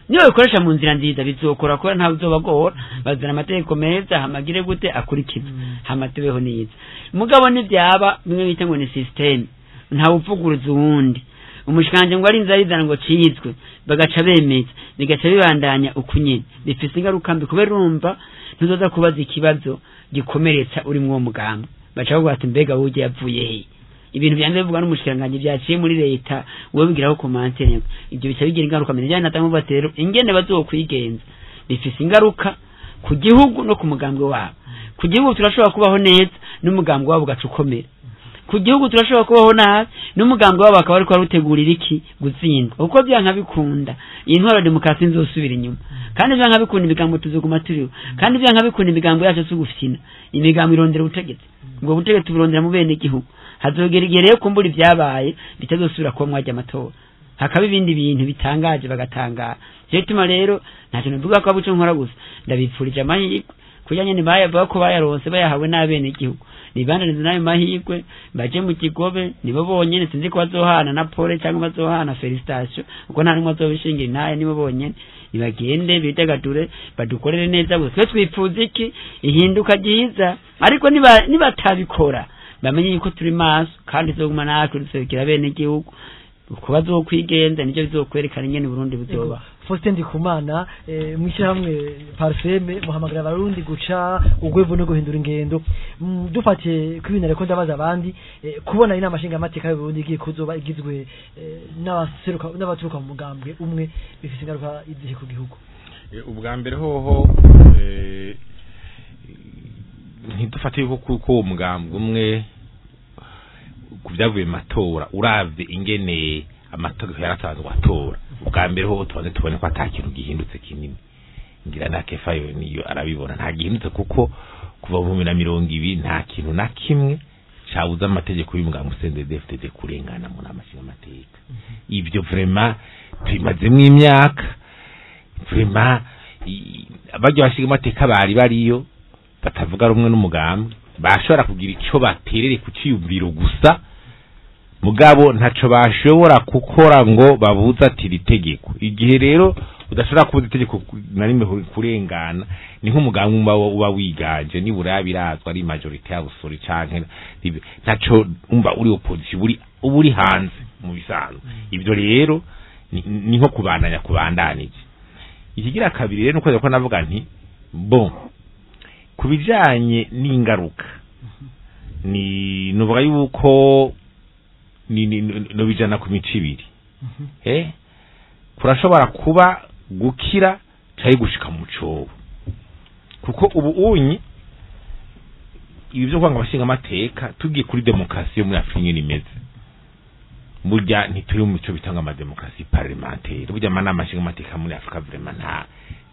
Niyo babikoresha mu nzira nziza bizokora ko nta uzobagora bazana amategeko meza hamagire gute akurikiza hamatubeho neza. Mugabo n'ivyaba bimwe bita ngo ni system nta uvuguruza uwundi umushikanje ngo ari inzara ngo cizwe bagaca bemeza bigaca bibandanya ukunyene bifise ingaruka mbi kubera urumva ntuzoza kubaza ikibazo gikomeretsa uri mwo mugambwe baca bavuga ati mbega wowe yavuye he ibintu byanze bivugwa n'umushikiranganje byaciye muri leta wowe bigiraho commentaire ibyo bica bigira ingaruka mbi. Njye natanga batero ingene bazokwigenza bifise ingaruka ku gihugu no ku mugambwe wabo. Ku gihugu turashobora kubaho neza n'umugambwe wabo ugacukomera, ku gihugu turashobora kubaho nabi n'umugambwe wabo akaba ariko arutegurira iki gutsindwa uko byanka bikunda iyi ntwaro demokarasi nzosubira inyuma kandi byanka bikunda imigambo tuzoguma turiho kandi byanka bikunda imigambo yacu sugufyina imigambo irondera ubutegetsi ubwo butegetsi burondera mu bene gihugu hazogera igihe rero kumbura ibyabaye bitazosubira kuba mwajya amatora hakaba ibindi bintu bitangaje bagatangara. Je tuma rero nta kintu mvuga ko abuco nkora gusa ndabipfurije amahirwe kuja nyene bayavuga ko bayaronse bayahawe n'abene gihugu nibandanize nayo mahirwe baje mu kigobe nibo bonyene sinzi ko bazohana na Paul cyangwa bazohana felicitation uko nta numwe azobishingira ntaye nibo bonyene nibagende bidagadure badukorere neza gusa twifuza iki ihinduka ryiza ariko nibatabikora bamenye yuko turi maso kandi tuzoguma natwe duserukira bene gihugu uko bazokwigenza nicyo bizokwerekana ingene Burundi buzoba. Faustin Ndikumana mwishyirahamwe Parseme muhamagara abarundi guca ugwevu no guhindura ingendo. Dufatiye ku bintu ariko ndabaza abandi kubona inama nshinga amateka y'u Burundi igiye kuzoba igizwe n'abaseruka n'abaturuka mu mugambwe umwe bifise ingaruka izihe ku gihugu? Ubwa mbere hoho ntidufatiye ko uwo mugambwe umwe ku byavuye matora uravye ingene amategeko yaratanzwe atora ubwa mbere ho tubanze tubone ko atakintu gihindutse kinini ngira na kefayo niyo arabibona nta gihindutse kuko kuva mu 2020 nta kintu na kimwe cabuza amategeko y'umugambwe CNDD-FDD kurengana mu nama nshingamateka. Ibyo vraiment tumazemwo imyaka vraiment abajya bashinga amateka bari bariyo batavuga rumwe n'umugambwe bashobora kugira ico baterere ku ciyumviro gusa mugabo ntaco bashobora gukora ngo babuza ati ritegeko. Igihe rero udashobora kubuza itegeko na rimwe kurengana ni nk'umugambwe uba wiganje nibura birazwa ari majorité y'abusori canke ntaco umva uri opposition uri hanze mu bisanzwe. Ibyo rero ni nko kubandanya kubandanije. Ikigira kabiri rero nuko ko navuga nti bon kubijanye n'ingaruka ni nuvuga yuko ni no bijana ku mico ibiri kurashobora kuba gukira cyayi gushika mu cobo kuko ubu unyi ibi byo kwanga abashinga amateka tugiye kuri demokrasi yo muri Afrika nyine imeze burya ntituri mu mico bitanga ama demokrasi parlementaire burya amanama nshinga amateka muri Afrika vraiment nta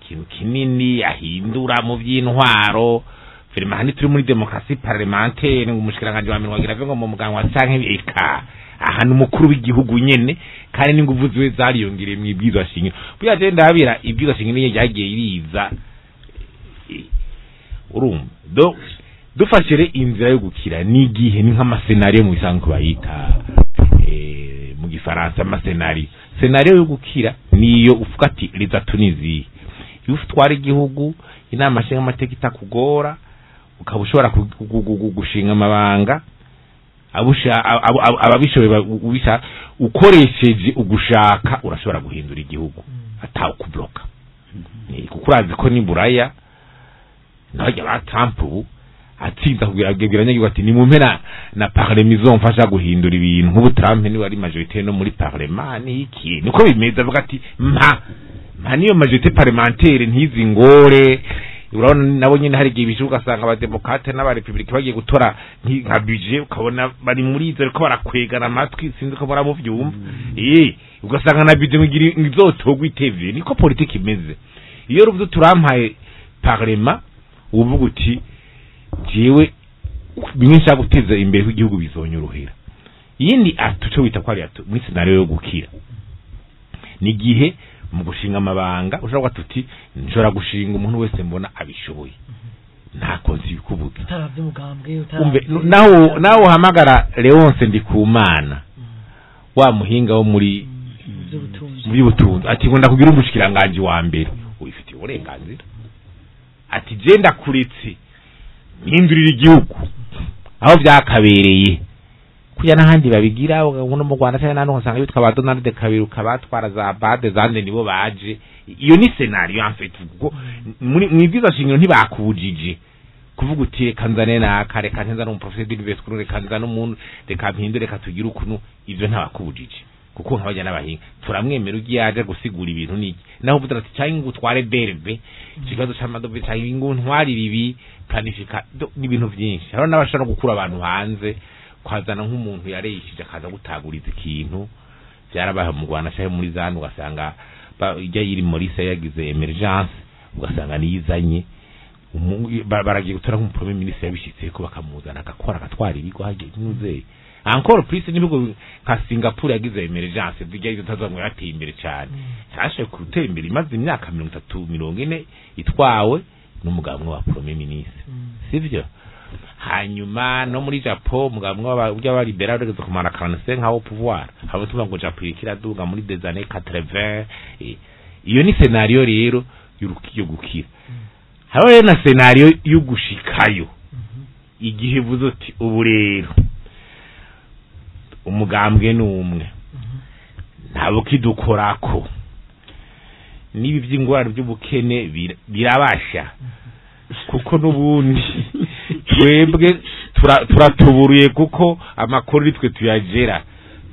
kintu kinini ahindura mu by'intwaro vraiment hani turi muri demokrasi parlementaire ngo umushikiranganje wa mbere wagira ngo mu muganga wa canke eka ahantu umukuru w'igihugu nyene kandi n'inguvu ziwe zariyongereye mu ibwirizwa shingiro burya je ndabira ibwirizwa shingiro niyo ryagiye iriza urumva do dufashire inzira yo gukira n'igihe ni nk'amasenario mu bisanzwe bayita mu gifaransa amasenario senario yo gukira niyo uvuga ati riza Tunisie iyo ufitwara igihugu inama nshinga amateka itakugora ukaba ushobora gushinga amabanga ababishoboye ubisha ukoresheje ugushaka urashobora guhindura igihugu atawukubloka kuko urazi ko ni buraya Nabajya ba Trump ubu atsinda kugira abanyagihugu ati ni mumpe na parlement izomfasha guhindura ibintu. Nk'ubu Trump niwe ari majorité no muri parlement ni iki niko bimeze, avuga ati mpa niyo majorité parlementaire ntizi ngore. Urabona nabo nyine hari igihe bishuka ugasanga abademokrate n'abarepublika bagiye gutora nka budget, ukabona bari muri izo ariko barakwegana amatwi, sinzi ko muramuvyumva. Ugasanga na budget ngira izotogwa itevye. Niko politiki imeze. Iyo ruvuze turampaye parlement, uvuga uti jewe bimwe nshaka guteza imbere kw'igihugu bizonyorohera. Yindi atuco wita ko ari atu muri scenario yo gukira ni gihe mu gushinga amabanga ushobora tuti nshobora gushinga umuntu wese mbona abishoboye, nta konsi bikubuza utaravye mugambwe. Umve nawo hamagara Leonce Ndikumana wa muhinga wo muri by'ubutunzi ati ngo ndakugira umushikiranganje wa mbere, ubifitiye uburenganzira. Ati je ndakuretse mpindurira igihugu aho byakabereye kuya n'ahandi babigira uno mu Rwanda cyane n'aho usanga bitwa ba Donald Kabiruka batwara za bade zande nibo baje. Iyo ni scenario en fait, kuko muri mwibwiza shingiro ntibakubujije kuvuga uti reka nzane naka, reka nzane umuprofesseur d'université, reka nzane umuntu, reka mpindure, reka tugire ukuntu. Ivyo ntabakubujije kuko nk'abajya n'abahinga turamwemera ugiye aje gusigura ibintu niki. Naho uvuga ati cyangwa ngo utware DRV ikibazo c'amadovize cyangwa ngo ntware ibi planifika n'ibintu byinshi. Haro n'abashobora gukura abantu hanze kwazana nk'umuntu yareyishije akaza gutaguriza ikintu byarabaye mu Rwanda cyangwa muri zanu, ugasanga ijya yiri Maurice yagize emergence, ugasanga niyizanye baragiye gutora nk'umupremier ministre yabishitse ko bakamuzana agakora agatwara ibigo hagiye nuzeye. Encore plus n'ibigo nka Singapore yagize emergence bijya itazamwe yateye imbere cyane, cyashe gutera imbere imaze imyaka 30 40 itwawe n'umugabo wa premier ministre, sivyo? Hanyuma no muri Japan mugabo w'aba liberal bageze kumara 45 nkaho pouvoir habo tuvuga ngo Japan ikiraduga muri des années 80. Iyo ni scenario rero y'urukiyo gukira. Haro rero na scenario y'ugushikayo igihe vuze uti ubu rero umugambwe ni umwe ntabo kidukorako nibi by'ingwara by'ubukene birabasha, kuko nubundi twebwe turatuburuye kuko amakuru twe tuyagera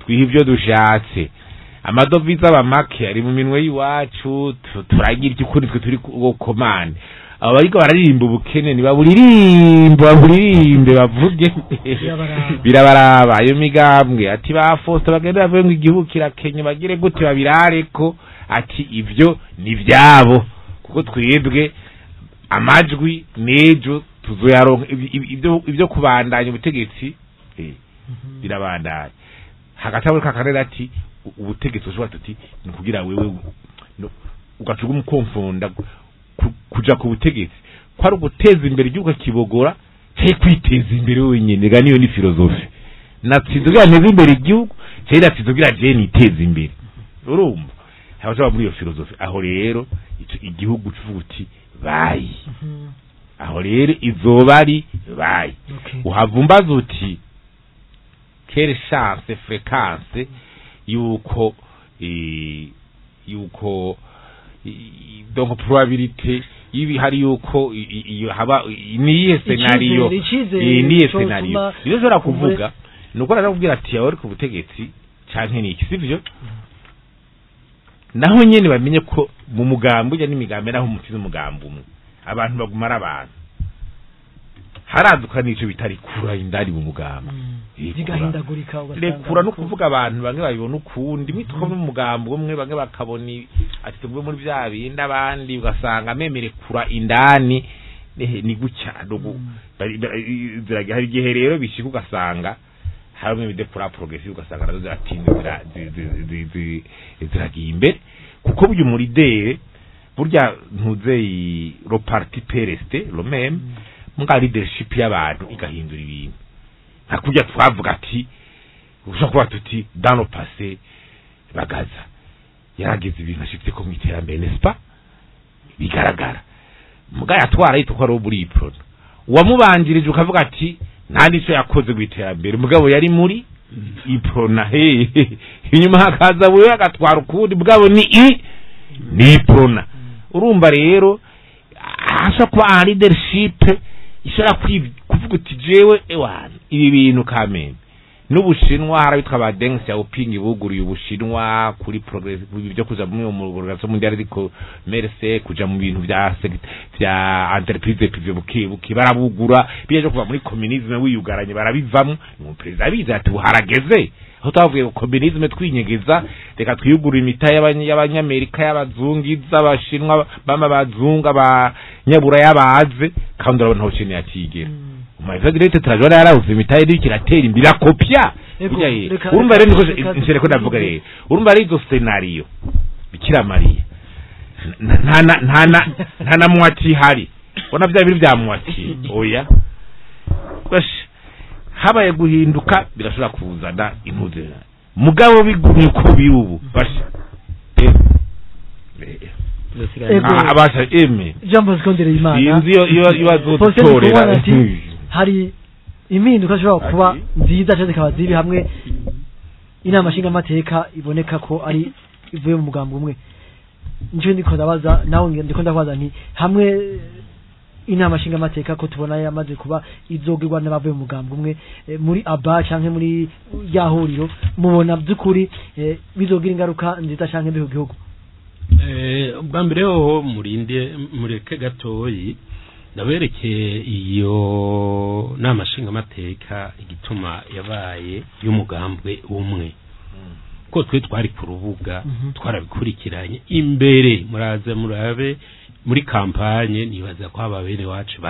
twiha ibyo dushatse, amadovize abamake ari mu minwe y'iwacu, turagira ikuri twe turi ku commande. Abo bariko bararirimba ubukene ntibaburirimba bavuge birabaraba. Ayo migambwe ati ba Faustin bagende bavuye ngo igihugu kirakenye bagire gute babirareko, ati ivyo ni vyabo kuko twebwe amajwi nejo tuzoyaronka ibyo kubandanya ubutegetsi birabandanya. Hagati aho kakarera ati ubutegetsi ushobora tuti ni kugira wewe ugacuga umukomfonda kuja ku butegetsi ko ari uguteza imbere igihugu kibogora cyo kwiteza imbere wenyine. Ga niyo ni philosophe natsinze kugira nteze imbere igihugu cyo natsinze kugira je niteze imbere. Urumva aho muri iyo philosophe aho rero igihugu cuvuga uti bayi aho rero izoba ari bayi. Uhavumbaza uti quelle chance fréquence yuko yuko donc probabilité ibi hari yuko haba niye scenario niye scenario iyo zora kuvuga nuko arakubwira ati yawe ku butegetsi canke niki, sivyo? Naho nyene bamenye ko mu mugambo ujya n'imigambi naho umutize umugambo umwe abantu bagumara abantu haraduka nico bitari kura indari mu mugambo zigahindagurika ugasanga rekura no kuvuga abantu bamwe babibona ukundi mitwo mu mugambo umwe bamwe bakabona ati tugwe muri bya bindi abandi ugasanga memere kura indani ni gucya hari igihe rero bishika ugasanga harumwe bidekura progressive ugasanga nazo ziratinda ziragiye imbere kuko burya umuridere burya ntuze le parti PRST le même mga leadership y'abantu igahindura ibintu. Nka kurya twavuga ati ushobora kuba tuti dans le passé Bagaza yaragize ibintu ashitse ko mwiterambere n'est-ce pas bigaragara muga yatwara yitwa ko muri Iprona wamubanjirije ukavuga ati nta nico yakoze gwiterambere mugabo yari muri Iprona he inyuma hakaza wewe agatwara ukundi mugabo ni Iprona. Urumva rero Ahashobora kuba aha leadership ishobora kuvuga uti jewe ewana ibi bintu kamene n'Ubushinwa harabitwa ba Deng Xiaoping buguriye Ubushinwa kuri progress byo kuja muri mu organisation mondiale du commerce, kuja mu bintu vya entreprise privée buke barabugura bije kuva muri communisme wiyugaranye barabivamo. Mu president abiza ati harageze aho twavuye ko communisme twinyegeza, reka twiyugura imita y'abanyamerika y'abazungiza abashinwa bama bazunga abanyabura yabaze kandi urabona aho Chine yakigera. Umaze turajora yarahuze imitahe iriko iratera imbere irakopya. Urumva rero niko nshere ko ndavuga rero, urumva ari izo scenario Bikira Mariya nta na mwati hari bona bya biri bya mwati oya habaye guhinduka birashobora kuzana intuze mugabo bigumye uko biri ubu basha abasha eme Jambo zikondere Imana inzi iyo ibazotorera hari impinduka zishobora kuba nziza cyangwa zikaba zibi hamwe inama nshingamateka iboneka ko ari ivuye mu mugambi umwe. Nico ndiko ndabaza nawe ndiko ndabaza nti hamwe inama nshingamateka ko tubona yamaze kuba izogirwa n'abavuye mu mugambi umwe muri aba canke muri yahuriro, mubona by'ukuri bizogira ingaruka nziza canke mbi ku gihugu? Ubwa mbere hoho murinde mureke gatoyi ndabereke iyo nama nshingamateka igituma yabaye y'umugambwe umwe, ko twe twari ku rubuga twarabikurikiranye imbere. Muraze murabe muri kampanye nibaza ko ababere wacu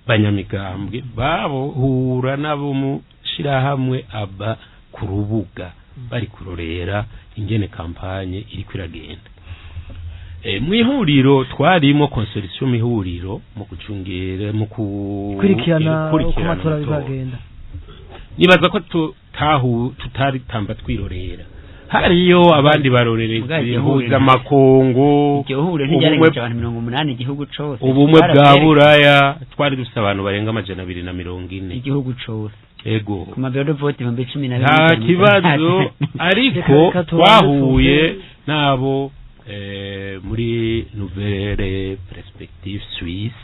banyamigambwe babohura nabo mu shirahamwe aba ku rubuga bari kurorera ingene kampanye iri kwiragenda. Mwihuriro twarimo consortium ihuriro mu gucungera mu kukurikirana uko amatora bizagenda. Nibaza ko tutari tamba twirorera, hariyo abandi barorerezi huza makungu ubumwe abantu 80 igihugu cose, ubumwe bwa Buraya twari dufite abantu barenga 240 igihugu cose. Ego ku mabiro vote 12,000 nta kibazo, ariko twahuye nabo muri Nouvelle Perspective Suisse,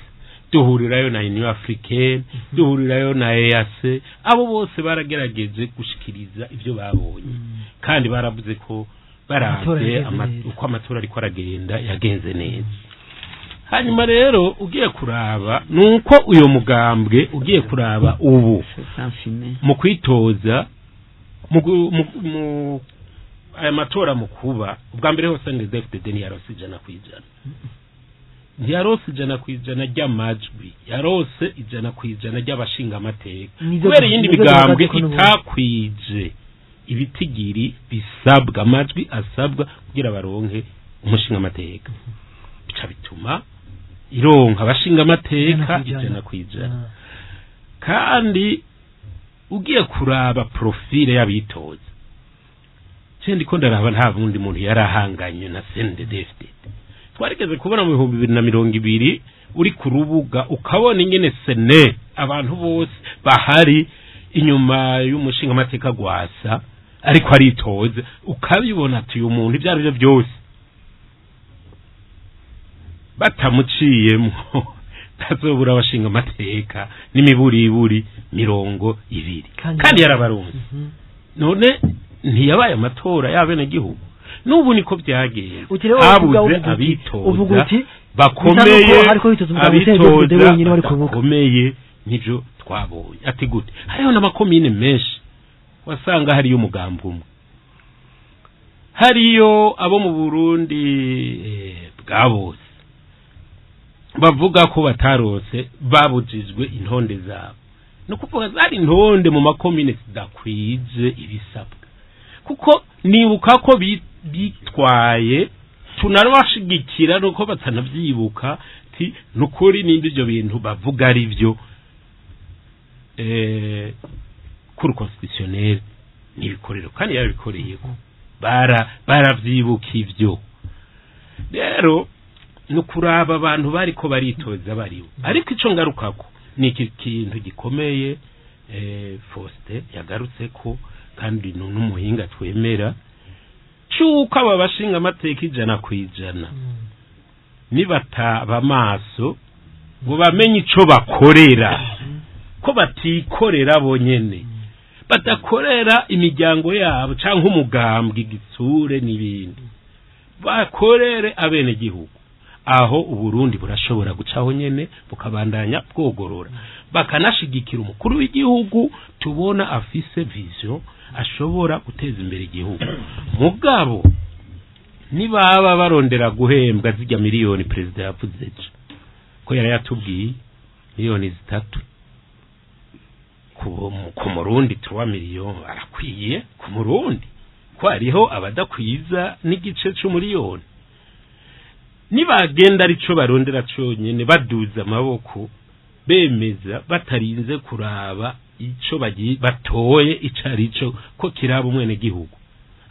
duhurirayo na Union Africaine, duhurirayo na EAC. Abo bose baragerageje gushikiriza ivyo babonye kandi baravuze ko baravye uko amatora ariko aragenda yagenze neza. Hanyuma rero ugiye kuraba nuko uyo mugambwe ugiye kuraba ubu mu kwitoza mu aya matora mukuba ubwa mbere hose NDFDD ntiyarose 100%, ntiyarose 100% ry'amajwi, yarose 100% ry'abashinga amateka kubera iyindi migambwe itakwije ibitigiri bisabwa, amajwi asabwa kugira baronke umushinga amateka, bica bituma ironka abashinga amateka 100%. Kandi ugiye kuraba profile y'abitoza cendi ko ndaraba nta bundi muntu yarahanganye na CNDD-FDD. Twarigeze kubona mu 2020 uri ku rubuga ukabona ingene sene abantu bose bahari inyuma y'umushinga amateka gwasa ariko aritoze, ukabibona ati uyu muntu ibyo ari byo byose batamuciyemo tazobura abashinga amateka n'imiburiburi 20 kandi yarabaronse. None ntiyabaye amatora y'abene gihugu nubu niko byagenze, habuze abitoza bakomeye, abitoza bakomeye nivyo twabonye. Ati gute hariho n'amakomine menshi wasanga hariyo umugambi umwe, hariyo abo mu Burundi bwa bose bavuga ko batarose babujijwe intonde zabo, no kuvuga zari intonde mu makomine zidakwije ibisabwa, kuko nibuka ko bitwaye tunarabashigikira nuko batanavyibuka ti nukuri nimba ivyo bintu bavuga ari byo cour constitutionnelle nibikorero kandi yabikoreye ko baravyibuka ivyo. Rero nukuraba abantu bariko baritoza bariho, ariko ico ngarukako ni iki kintu gikomeye Faustin yagarutse ko kandi n'umuhinga twemera cyuko aba bashinga amateka 100% nibataba amaso ngo bamenye ico bakorera, ko batikorera bonyene, badakorera imiryango yabo canke umugambwe igitsure n'ibindi, bakorere abenegihugu. Aho Uburundi burashobora gucaho nyene bukabandanya bwogorora, bakanashigikira umukuru w'igihugu tubona afise vision ashobora guteza imbere igihugu. Mugabo nibaba barondera guhembwa zijya miliyoni perezida yavuze ejo ko yari yatubwiye 3 miliyoni ku murundi, 3 miliyoni arakwiye ku murundi, ko hariho abadakwiza n'igice c'umuriyoni. Nibagenda arico barondera conyene, baduza amaboko bemeza batarinze kuraba ico bagiye batoye ico arico ko kiraba umwene gihugu,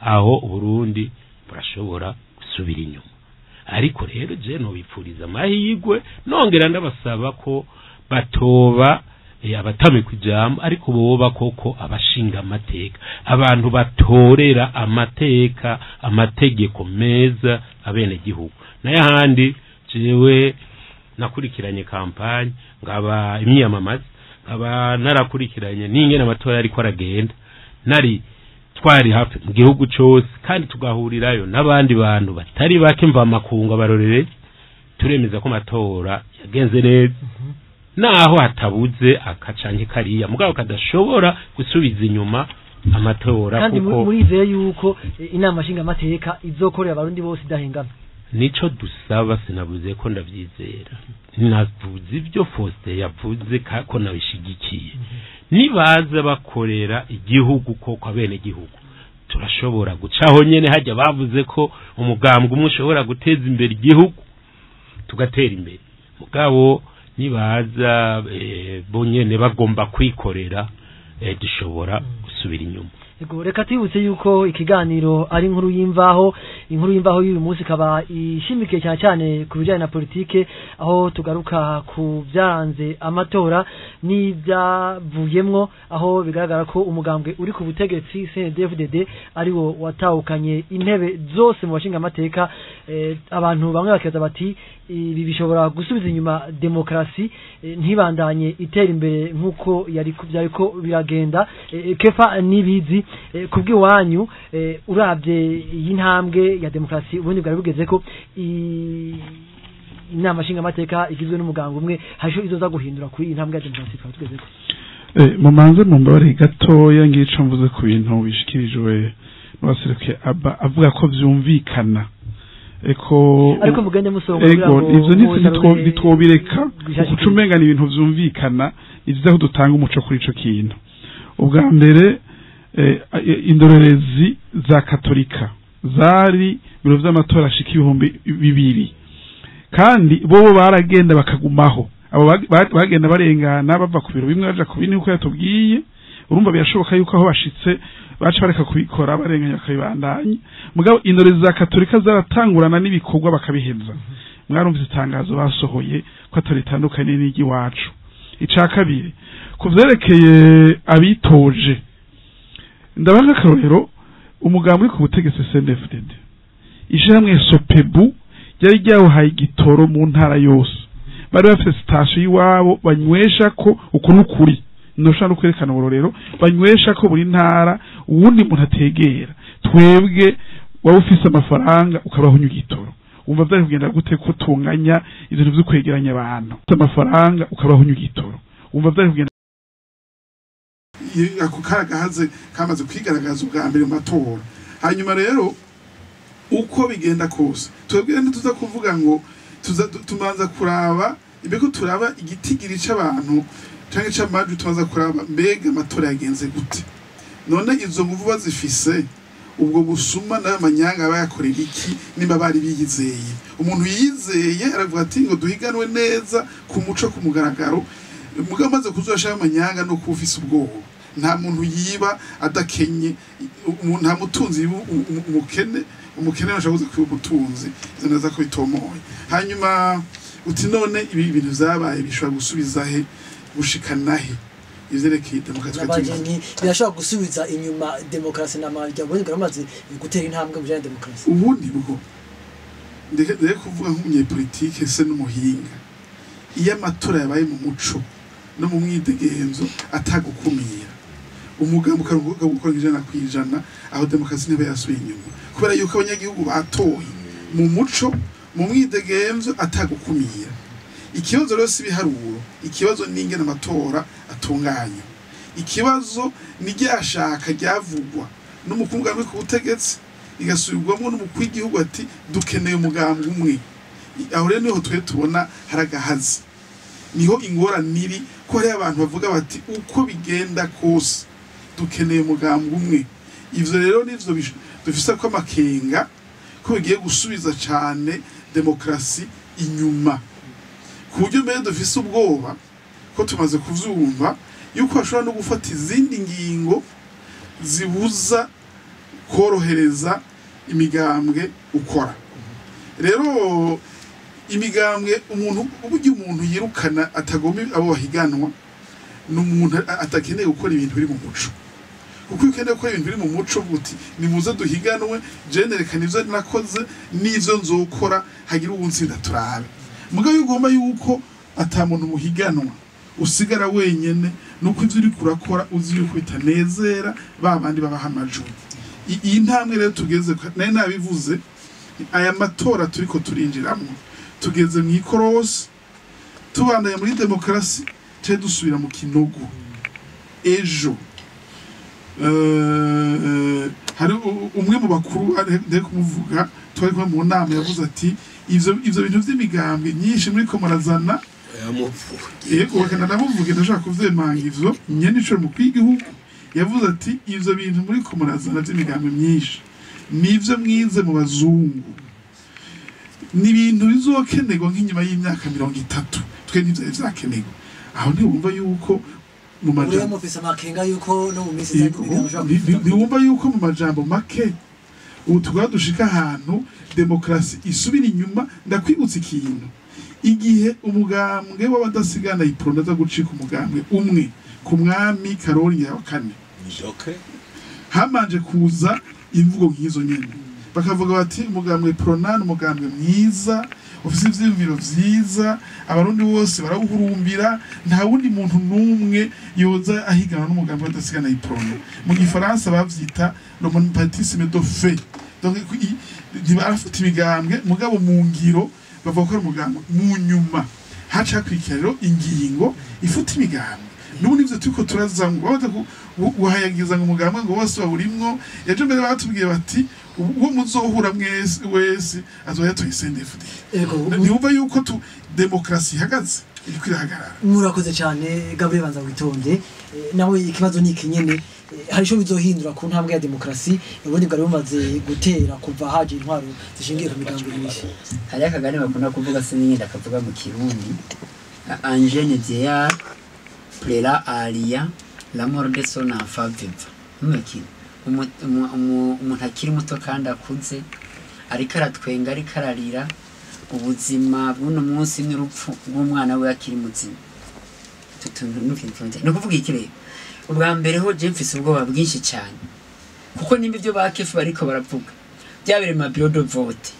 aho Uburundi burashobora gusubira inyuma. Ariko rero je nobipfuriza amahirwe, nongera ndabasaba ko batoba abatamikwa ijambo, ariko boba koko abashinga amateka, abantu batorera amateka amategeko meza abenegihugu. Nayo ahandi jewe nakurikiranye campagne, ngaba imyiyamamaza, nkaba narakurikiranye n'ingene amatora ariko aragenda, nari twari hafi mu gihugu cose, kandi tugahurirayo n'abandi bantu batari bake mva makungu abarorere, turemeza ko amatora yagenze neza, naho hatabuze akacanke kariya mugabo kadashobora gusubiza inyuma amatora. Kandi kuko murizeye yuko inama nshingamateka izokorera abarundi bose idahengamye? Nico dusaba. Sinavuze ko ndavyizera, navuze ibyo Faustin yavuze ko nabishigikiye. Nibaza bakorera igihugu koko abene gihugu, turashobora gucaho nyene hajya bavuze ko umugambwe umwe ushobora guteza imbere igihugu, tugatera imbere. Mugabo nibaza bonyene bagomba kwikorera, dushobora gusubira inyuma. Ego, reka twibutse yuko ikiganiro ari inkuru y'imvaho. Inkuru y'imvaho y'uyu munsi ikaba ishimikiye cyane cyane ku bijyanye na politike, aho tugaruka ku byaranze amatora n'ibyavuyemwo, aho bigaragara ko umugambwe uri ku butegetsi CNDD-FDD ari wo watahukanye intebe zose mu bashinga amateka. Abantu bamwe bakibaza bati ibi bishobora gusubiza inyuma demokarasi, ntibandanye itera imbere nk'uko yari byariko biragenda. Kefa Nibizi, kubw'iwanyu, uravye iyi ntambwe ya demokarasi ubundi bwari bugeze ko inama nshingamateka igizwe n'umuganga umwe, hariho izoza guhindura kuri iyi ntambwe ya demokarasi twari tugezeko? Mumanze mumbabare gatoya ngico mvuze ku bintu bishikirijwe n'uwaserukiye aba avuga ko vyumvikana eko. Ariko mugende musonga. Ego, ivyo ntitwobireka kuca umenga ni ibintu vyumvikana. Ni vyiza ko dutanga umuco kuri ico kintu. Ubwa mbere, indorerezi za Katolika zari biro vy'amatora ashika 2000, kandi bobo baragenda bakagumaho. Abo bagenda barengana bava ku biro bimwe baja ku bindi, uko yatubwiye. Urumva birashoboka yuko aho bashitse baca bareka kubikora, barenganya bakabibandanya. Mugabo indorerezi za Katolika zaratangurana n'ibikorwa bakabiheza. Mwarumvise itangazo basohoye ko atari itandukanye n'iry'iwacu. Ica kabiri, ku vyerekeye abitoje, ndabaha nk'akarorero umugambi uri ku butegetsi CNDD-FDD, ishirahamwe Sopebu ryari ryawuhaye igitoro mu ntara yose, bari bafite sitasiyo y'iwabo banywesha ko uku n'ukuri ntushobora no kwerekana uburorero, banywesha ko buri ntara uwundi muntu ategera. Twebwe waba ufise amafaranga ukabaho unywa igitoro. Wumva vyari kugenda gute ko tunganya ibintu vyo kwegeranya abantu? Ufise amafaranga ukabaho unywa igitoro, wumva vyari kugenda? Ako karagahaze kamaze kwigaragaza ubwa mbere mu matora. Hanyuma rero uko bigenda kose, twebwe ntituza kuvuga ngo tuza tumanza kuraba imbeko, turaba igitigiri c'abantu canke c'amajwi. Tubanza kuraba mbega amatora yagenze gute. None izo nguvu bazifise, ubwo busuma n'ayo manyanga bayakorera iki nimba bari biyizeye? Umuntu yizeye aravuga ati ngo duhiganwe neza ku muco, ku mugaragaro. Mugabo amaze kuzoshaka amanyanga no kuba ufise ubwoba. Nta muntu yiba adakenye, nta mutunzi yiba umukene, umukene ashobora kuza kuba umutunzi. Ivyo neza ko bitomoye. Hanyuma uti none ibi bintu vyabaye bishobora gusubiza he, gushikana he ivyerekeye demokarasi? Nabajeni birashobora gusubiza inyuma demokarasi na marya ubundi bwaramaze gutera intambwe mu bijanye na demokarasi. Ubundi bwo ndeke kuvuga nk'umunyepolitike se n'umuhinga. Iyo amatora yabaye mu muco no mu mwidegenzo atagukumira, umugambi ukagukora 100%, aho demokarasi ntiba yasubiye inyuma, kubera yuko abanyagihugu batoye mu muco, mu mwidegenzo, atagukumira. Ikibazo rero si ibiharuro, ikibazo ni ingene amatora atunganywa. Ikibazo ni ryashaka ryavugwa n'umukuru w'umugambi ku butegetsi, rigasubirwamwo n'umukuru w'igihugu, ati dukeneye umugambi umwe. Aho rero niho twe tubona hari agahazi, niho ingorane iri, ko hariho abantu bavuga bati uko bigenda kose dukeneye umugambi umwe. Ivyo rero nivyo dufise ko amakenga ko bigiye gusubiza cane demokarasi inyuma, ku buryo mbere dufise ubwoba ko tumaze kuvyumva yuko bashobora no gufata izindi ngingo zibuza korohereza imigambwe ukora. Rero imigambwe, umuntu, uburyo umuntu yirukana atagomba abo bahiganwa, ni umuntu atakeneye gukora ibintu biri mu muco, kuko iyo ukeneye gukora ibintu biri mu muco uvuga uti nimuze duhiganwe, je nerekana ivyo nakoze n'ivyo nzokora, hagira uwuntsinda turabe. Mugabo iyo ugomba yuko ata muntu muhiganwa, usigara wenyene, nuko ivyo uriko urakora uzi yuko bitanezera ba bandi babaha amajwi. Iyi ntambwe rero tugeze, nari nabivuze, aya matora turiko turinjiramwo, tugeze mu ikorosi, tubandanya muri demokarasi ce dusubira mu kinogo. Ejo hari umwe mu bakuru, ndari kumuvuga, twari kumwe mu nama, yavuze ati ivyo bintu vy'imigambwe nyinshi muriko murazana. Yego, reka ndamuvuge, ndashaka kuvyemanga ivyo. Nyene ico mukuru w'igihugu yavuze ati ivyo bintu muriko murazana vy'imigambwe myinshi nivyo mwize mu bazungu, ni ibintu bizokenerwa nk'inyuma y'imyaka 30, twe ntivyari vyakenerwa. Aho ntiwumva yuko mu Uriya majambo mufise amakenga yuko no mu minsi iza Yego, imigambi ishobora ntiwumva yuko mu majambo make ubu tugaba dushika ahantu demokarasi isubira inyuma? Ndakwibutsa ikintu: igihe umugambwe w'abadasigana Iprona aza gucika umugambwe umwe ku mwami Karori ya kane, habanje kuza imvugo nk'izo nyene, bakavuga bati umugambwe Prona ni umugambwe mwiza, ufise ivyiyumviro vyiza, abarundi bose barawuhurumbira, nta wundi muntu n'umwe yoza ahiganwa n'umugambwe w'abadasigana Iprona. Mu gifaransa bavyita le monopartisme de fait. Donc ntibarafata imigambwe, mugabo mu ngiro bavuga ko ari umugambwe. Mu nyuma haca hakurikira rero ingingo ifuta imigambwe. N'ubu nivyo turiko turazamwo, babaza guhayagiza ngo umugambwe ngo bose bawurimwo. Ejo mbere batubwiye bati uwo muzohura mwese wese azoba yatoye CNDD-FDD. Ntiwumva yuko tu demokarasi ihagaze, iriko irahagarara? Murakoze cyane. Gabriel Banza Witonde, nawe ikibazo ni iki nyene: hari ico bizohindura ku ntambwe ya demokarasi ubundi bwari bumaze gutera kuva haje intwaro zishingiye ku migambi myinshi? Hariho akagani bakunda kuvuga, sinzi ndakavuga mu Kirundi: un jeune vieillard pleura à rien la mort de son enfant vivant. Numva umuntu akiri muto kandi akuze ariko aratwenga, ariko ararira ubuzima bw'uno munsi n'urupfu rw'umwana we akiri muzima. Ni ukuvuga iki rero? Ubwa mbere ho je mfise ubwoba bwinshi cyane, kuko nimba ibyo ba kefu bariko baravuga byabereye mu bureau de vote,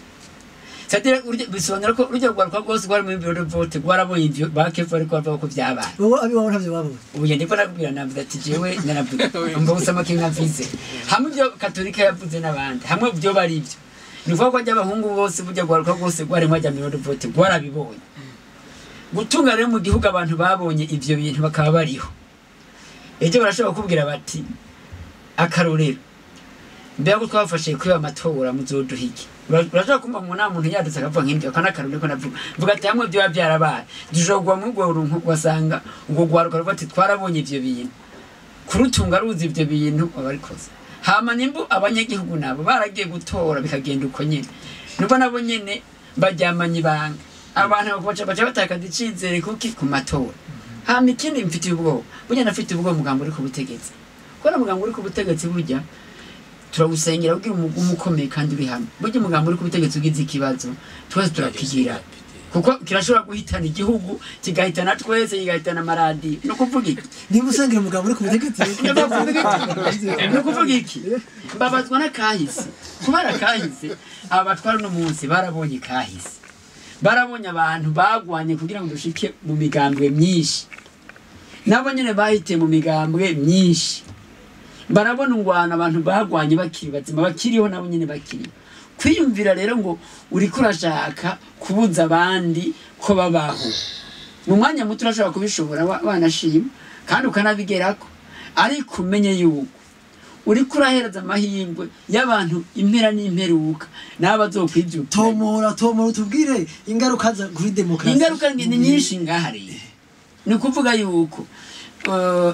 c'est-à-dire bisobanura ko urujya rwaruka rwose rwari muri bureau de vote rwarabonye ivyo ba kefu bariko baravuga ko vyabaye. Wowe abiwawe ntavyo babonye? Ubu njye ndiko nakubwira, navuze ati jewe naravuga, umva gusa amakenga mfise hamwe ibyo Katolika yavuze n'abandi, hamwe byo bari ibyo, ni ukuvuga ko ajya abahungu bose, burya rwaruka rwose rwari mwajya bureau de vote rwarabibonye. Gutunga rero mu gihugu abantu babonye ivyo bintu bakaba bariho, ejo barashobora kukubwira bati akarorero mbega ko twafashe kuri amatora muzoduha iki? Urashobora kumva mu nama umuntu yadutse akavuga nk'ibyo. Aka n'akarorero ko navuga, mvuga ati hamwe byoba byarabaye, dushobora kugwa muri urwo runtu, ugasanga urwo rwaruka ruvuga ati twarabonye ivyo bintu, kurutunga ruzi ivyo bintu abarikoze. Hama nimbu abanyagihugu nabo baragiye gutora bikagenda uko nyene, nubwo nabo nyene baryamanye ibanga, abantu baca batakaza icizere kuki ku matora. Hama ikindi mfitiye ubwoba, burya nafite ubwoba umugambi uri ku butegetsi, kubera umugambi uri ku butegetsi burya turawusengera kugira umugumu ukomeye kandi uri hamwe. Burya umugambi uri ku butegetsi ugize ikibazo, twese turakigira, kuko kirashobora guhitana igihugu, kigahitana twese, kigahitana amaradiyo. Ni ukuvuga iki? Niba usengera umugabo uri ku butegetsi? Ni ukuvuga iki? Mbabazwa n'akahise, kubera kahise aba batwara uno munsi barabonye kahise. Barabonye abantu bagwanye kugira ngo dushike mu migambwe myinshi, nabo nyene bahitiye mu migambwe myinshi. Barabona ingwano abantu bagwanye bakiri bazima, bakiriho, nabo nyene bakiriho. Kwiyumvira rero ngo uriko urashaka kubuza abandi ko babaho mu mwanya muto, urashobora kubishobora, wanashima kandi ukanabigerako, ariko umenye yuko uriko urahereza amahirwe y'abantu impera n'imperuka n'abo bazokwibyukira. Tomora, tomora, utubwire ingaruka kuri demokarasi. Ingaruka ni nyinshi ngaha. Rero ni ukuvuga yuko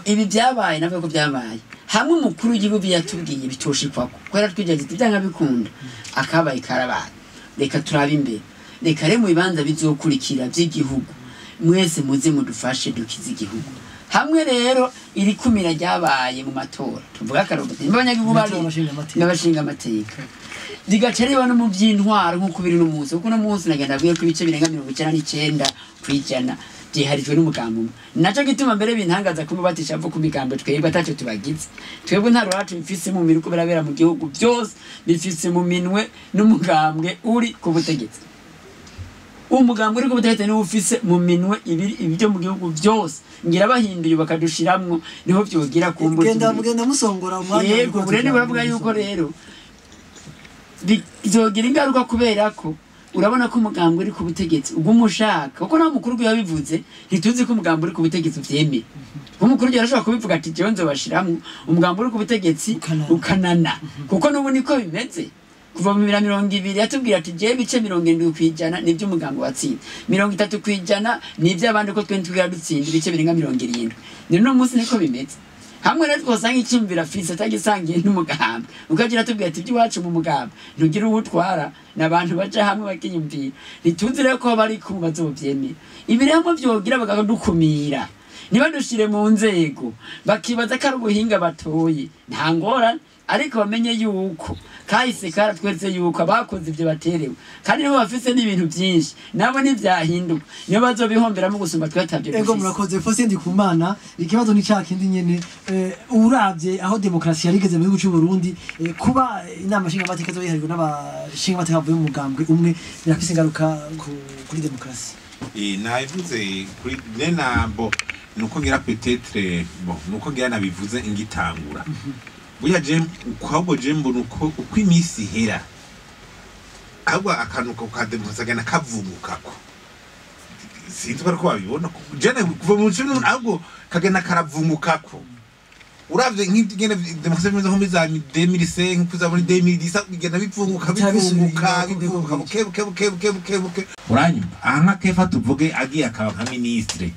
ibi byabaye, navuga ko byabaye hamwe umukuru w'igihugu yatubwiye bitoshikwako, kubera twigira ati byanga bikunda, akabaye karabaye, reka turabe imbere, reka rero mu bibanza bizokurikira by'igihugu mwese muze mudufashe dukize igihugu. Hamwe rero iri kumira ryabaye mu matora, tuvuga akarorero nimba abanyagihugu bari Amatora y'abashingamateka. N'abashingamateka, rigaca riba no mu by'intwaro nk'uko biri n'umunsi, kuko uno munsi nagenda abwiye ko ibice birenga 99% byiharijwe n'umugambi umwe. Naco gituma mbere bintangaza kuba batisha ku migambo, twebwe ataco tubagize. Twebwe nta ruhacu bifise mu miriko birabera mu gihugu, byose bifise mu minwe n'umugambwe uri ku butegetsi. Umugambwe uri ku butegetsi niwo ufise mu minwe ibiri ibyo mu gihugu byose. Ngira bahinduye bakadushiramwo, niho vyogira kumbura. Genda mugenda musongora umwanya. Yego, burene buravuga yuko rero bizogira ingaruka, kubera ko urabona ko umugambi uri ku butegetsi uguma ushaka, kuko nta mukuru yabivuze, ntituzi ko umugambi uri ku butegetsi uvyemera. Kuko umukuru yarashobora kubivuga ati jewe nzobashiramwo, umugambi uri ku butegetsi Ukanana. Ukanana, kuko n'ubu niko bimeze. Kuva mu 2020 yatubwira ati jewe ibice 70% nibyo umugambi watsinze, 30% ni iby'abandi, ko twe ntitwigira dutsinda ibice birenga 70. Ni no munsi niko bimeze. Hamwe rero twosanga icyumvira afise atagisangiye n'umugambi, ukagira atubwira ati iby'iwacu mu mugambi ntugira uwo utwara, n'abantu baja hamwe bakiyumvira. Ntituzi rero ko bari kumva bazovyemera. Ibi rero hamwe vyogira bakadukumira, ntibadushire mu nzego, bakibaza ko ari ubuhinga batoye, nta ngorane, ariko bamenye yuko kahise karatweretse yuko abakoze ibyo baterewe, kandi nibo bafise n'ibintu byinshi, nabo ntivyahinduka, nibo bazobihomberamo gusumba twe atabyo Ego. dufise. Murakoze. Faustin Ndikumana, ikibazo ni ca kindi nyene. Uravye aho demokarasi yarigeze mu gihugu c'u Burundi, kuba inama nshingamateka zo yiharijwe n'abashingamateka bavuye mu mugambwe umwe birafise ingaruka kuri demokarasi? Nabivuze kuri nenambo, nuko ngira peut-être, bon, nuko ngira nabivuze ngitangura. Burya je ahubwo je mbona uko iminsi ihera, ahubwo akantu ka demokarasi kagenda kavungukako. Sinzi ko ariko babibona je kuva mu cumi, ahubwo kagenda karavungukako. Uravye nk'ingene demokarasi imeze nko muri za 2005 kuza muri 2010, bigenda bivunguka, Bitaba bisubira bivunguka, inyuma, bivunguka buke. Buke buke buke buke buke buke. Uranyumva? Aha nka Kefa tuvuge agiye akaba nka ministre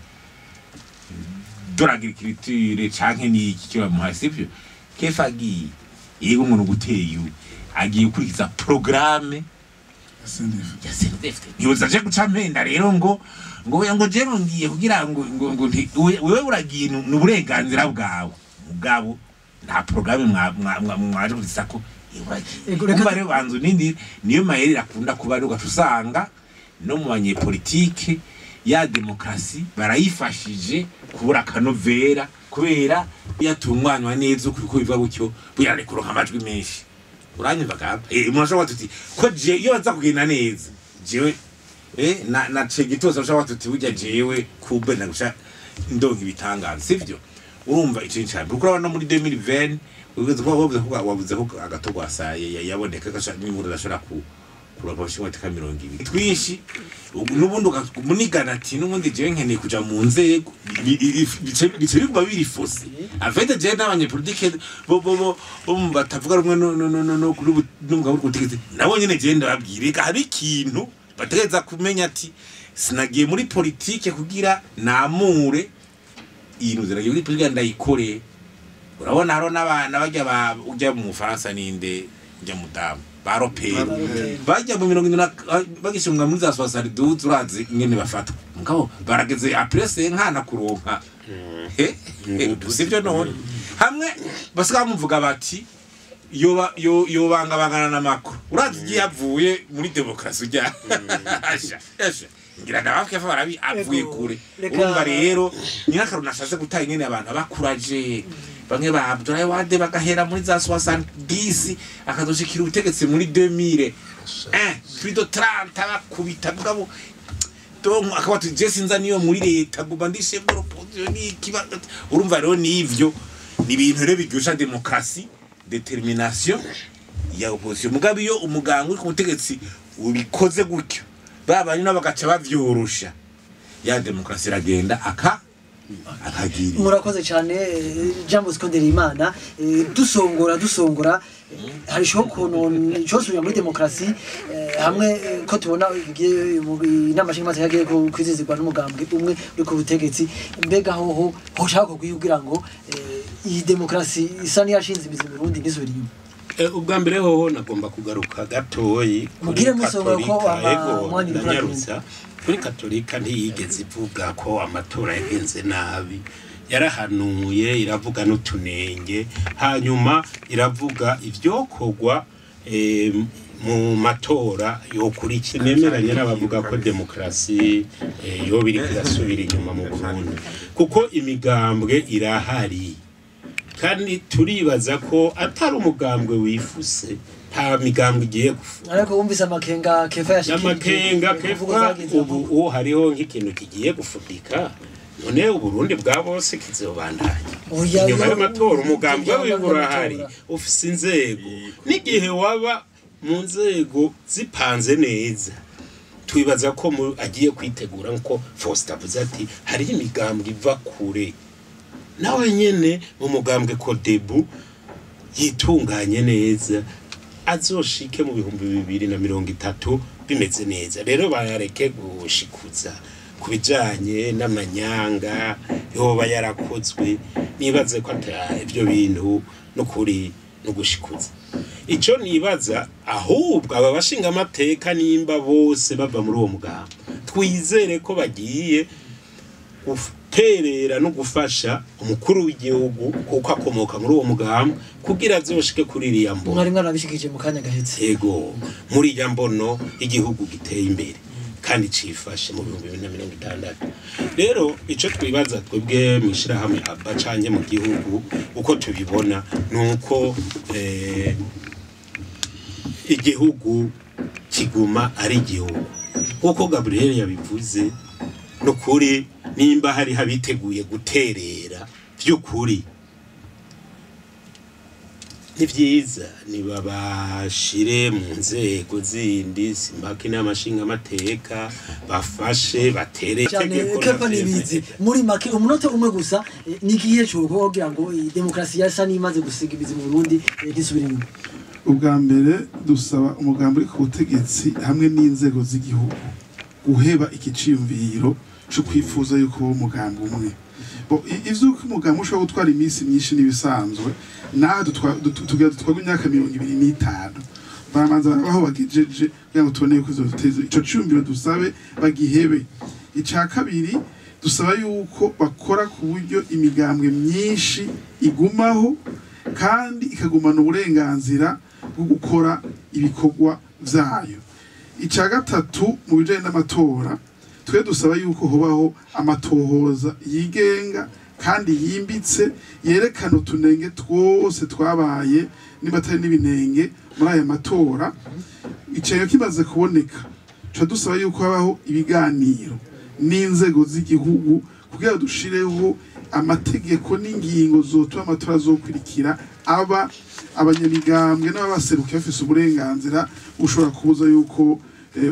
de l'agriculture canke n'iki cyo bamuhaye, sivyo? Kefa agiye, yego, ngo guteye agiye gukurikiza programme ya CNDD-FDD. Ntiyoza aje guca mpenda rero ngo oya, ngo jewe ngiye kugira ngo wewe uragiye, ni uburenganzira bwawe, mugabo nta programme mwaje kuzisako uragiye. Ego, reka- Umva rero, banzu nini niyo mayeri akunda kuba rero, ugaca usanga no mu banyepolitike ya demokarasi barayifashije kubura akanovera, kubera yatunganywa neza uko biva gutyo, buyareka kuronka amajwi menshi. Uranyumva gaba? Umuntu ashobora tuti ko je iyo baza kugenda neza, jewe na cegitoza ushobora tuti burya jewe kumbe ndagusha ndonka ibitangaza, sivyo? Urumva, ico ni cyane kuko urabona no muri 2020 ugeze ko wavuze ko agatogwasaye yaboneka gasha n'inkuru adashobora ku kuronka abashingamateka 20 twinshi. N'ubundi umunigana ati n'ubundi jewe nkeneye kuja mu nzego, bice biguma biri faussé. En fait, jewe n'abanyepolitike bo batavuga rumwe no n'umugabo uri ku butegetsi, nabo nyene jewe ndababwira, reka hari ikintu bategereza kumenya ati sinagiye muri politike kugira namure iyi nzu, nagiye muri politike ndayikore. Urabona hariho n'abana bajya ba ujya mu Bufaransa, ninde ujya mudamu ba Roperi bajya mu 70 bagishinga muri za 72, urazi ingene bafatwa, mugabo barageze après nkana kuronka he sivyo? None hamwe basiga bamuvuga bati yoba yobangabangana na Macron, urazi igihe yavuye muri demokarasi ujya asha asha ngira ndabafike barabi avuye Ego, kure. Reka- Urumva rero ni nk'akaruru nashatse gutanga, ingene abantu bakuraje bamwe ba Abdoulaye Wade bagahera muri za 70 akazoshikira ubutegetsi muri 2000, plus de 30 bakubita, mugabo Donc akaba ati je sinza niyo muri leta, guma ndi chef de l'opposition, ni ikiba. Urumva rero nivyo ni ibintu rero biryosha démocratie, détermination ya opposition. Mugabe iyo umuganga uri ku butegetsi ubikoze gutyo, babanye nabo bagaca bavyorosha, ya démocratie iragenda akagira. Murakoze cyane. Jean Bosco Nderimana, dusongora hari ishoho ukuntu cyosubira muri demokarasi, hamwe ko tubona igiye inama nshingamateka yagiye kwizizirwa n'umugambwe umwe uri ku butegetsi. Mbega hoho hoshaka kugira ngo iyi demokarasi isa n'iyashinze imizi mu Burundi ntisubire inyuma? Ubwa mbere hoho nagomba kugaruka gatoyi kuri Mugire musonga ko Katolika. Ego, mwanya uriko ndanyarutsa. Kuri Katolika, ntiyigeze ivuga ko amatora yagenze nabi. Yarahanuye, iravuga n'utunenge, hanyuma iravuga ivyokorwa mu matora yokurikira. Nemeranya n'abavuga ko demokarasi yoba iriko irasubira inyuma mu Burundi, kuko imigambwe irahari, kandi turibaza ko atari umugambwe wifuse, nta migambwe igiye gufu. Ariko wumvise amakenga Kefa yashikirije? N'amakenga imvugo Kefa zagize ubu uwo hariho nk'ikintu kigiye gufudika. None Uburundi bwa bose kizobandanya Oya, inyuma y'amatora? Umugambwe ibyo wiwe urahari, by'amatora. ufise inzego, n'igihe waba mu nzego zipanze neza, twibaza ko agiye kwitegura, nkuko Faustin avuze ati hariho imigambwe iva kure. Nawe nyene mu mugambwe Kodebu yitunganye neza, azoshike mu 2030 bimeze neza. Rero bayareke gushikuza ku bijanye n'amanyanga yoba yarakozwe. Nibaze ko ata ibyo bintu no kuri no gushikuza. Ico nibaza ahubwo, aba bashinga amateka nimba bose bava muri uwo mugambo, twizere ko bagiye guterera no gufasha umukuru w'igihugu, kuko akomoka muri uwo mugambo, kugira azoshike kuri iriya mbono. Mwari mwarabishikije mu kanya gahetse. Yego, muri iriya mbono igihugu giteye imbere kandi cifashe mu 2060. Rero ico twibaza twebwe mu ishirahamwe aba canke mu gihugu uko tubibona, nuko igihugu kiguma ari igihugu, nkuko Gabriel yabivuze. Nukuri nimba hari habiteguye guterera vy'ukuri, ni vyiza nibabashire mu nzego zindi, simpaka inama nshingamateka, bafashe batere. Cyane. Itegeko Kefa navyemeye. Nibizi, muri make umunota umwe gusa, ni igihe cyo kugira ngo iyi demokarasi yasa n'imaze gusiga imizi mu Burundi ntisubire inyuma? Ubwa mbere, dusaba umugambi uri ku butegetsi hamwe n'inzego z'igihugu guheba iki ciyumviro cyo kwifuza yuko uwo umugambi umwe. Bo, ivy'uko umugambi ushobora gutwara iminsi myinshi n'ibisanzwe. Naha tugira dutwarwa imyaka 25, baramanza barabaho bagejeje kugira ngo tubone yuko ivyo duteze. Ico ciyumviro dusabe bagihebe. Ica kabiri, dusaba yuko bakora ku buryo imigambwe myinshi igumaho kandi ikagumana uburenganzira bwo gukora ibikorwa vyayo. Icya gatatu, mu bijanye n'amatora, twe dusaba yuko hobaho amatohoza yigenga kandi yimbitse, yerekana utunenge twose twabaye, niba atari n'ibinenge, muri aya matora. Icenga kimaze kuboneka, tuca dusaba yuko habaho ibiganiro n'inzego z'igihugu kugira dushireho amategeko n'ingingo zotuma amatora azokurikira aba abanyamigambwe n'ababaserukiye bafise uburenganzira ushobora kubuza yuko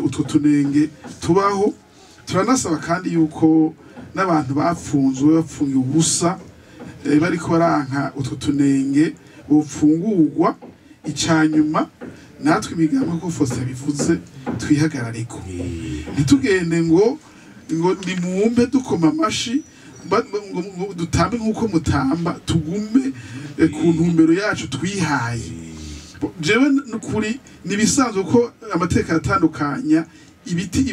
utwo tunenge tubaho. Turanasaba kandi yuko n'abantu bapfunzwe bapfungiwe ubusa, bariko baranka utwo tunenge, bopfungurwa. Icanyuma, natwe imigambwe, ko Faustin yabivuze, twihagarareko, ntitugende ngo nimwumve dukoma amashi, ngo dutambe nk'uko mutamba. Tugume ku ntumbero yacu twihaye. Jewe nukuri nibisanzwe ko amateka atandukanya ibiti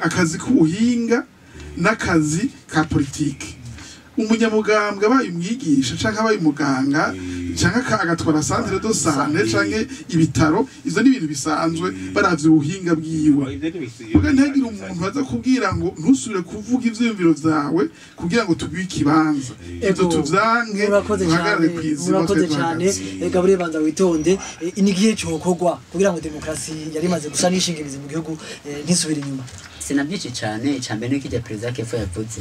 akazi k'ubuhinga n'akazi ka politiki. Umunyamugambwe abaye umwigisha canke abaye umuganga Canke agatwara centre de santé canke ibitaro. Ivyo ni ibintu bisanzwe baravye ubuhinga bwiwe. Muga ntihagire umuntu aza kubwira ngo ntusubire kuvuga ivyiyumviro vyawe kugira ngo tuguhe ikibanza. Ivyo Ego, tuvyanke, murakoze duhagarare cyane, kw'izima. Murakoze Twe cyane. duhagaze. Gabriel, banza witonde. Ni igihe cokorwa kugira ngo demokarasi yari imaze gusa n'ishinga imizi mu gihugu ntisubire inyuma? Sinabyinshi cyane. Icya mbere ni kijya perezida Kefa yavuze,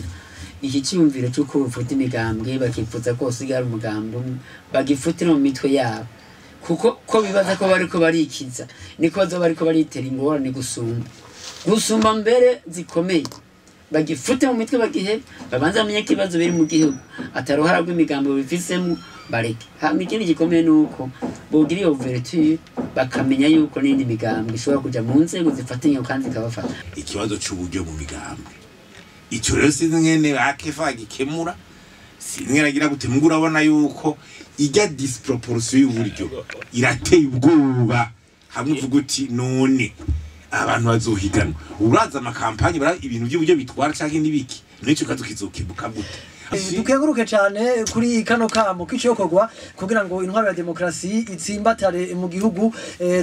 iki cyiyumviro cy'uko bafuta imigambwe, bakifuza ko usigaye ari umugambi umwe, bagifutira mu mitwe yabo, kuko ko bibaza ko bariko barikiza, niko bazoba bariko baritera ingorane gusumba mbere zikomeye. Bagifute mu mitwe, bagihe babanza bamenye ko ibibazo biri mu gihugu atari uruhara rw'imigambi bifisemo, bareke. Hama ikindi gikomeye ni uko bogira iyo ouverture, bakamenya yuko n'indi migambi ishobora kuja mu nzego zifatanya kandi zikabafata. Ikibazo c'uburyo mu migambwe, ico rero sinzi ngene bakefa gikemura, sinzi ngene agira gute. Mbwo urabona yuko ijya disproportion y'uburyo irateye ubwoba, hamwe uvuga uti none abantu bazohiganwa, uraza amakampanye bara ibintu by'uburyo bitwara canke n'ibiki, n'ico kibazo kizokemuka gute? Dukenguruke cyane kuri kano kamo k'icokorwa kugira ngo intwaro ya demokarasi itsimbatare mu gihugu.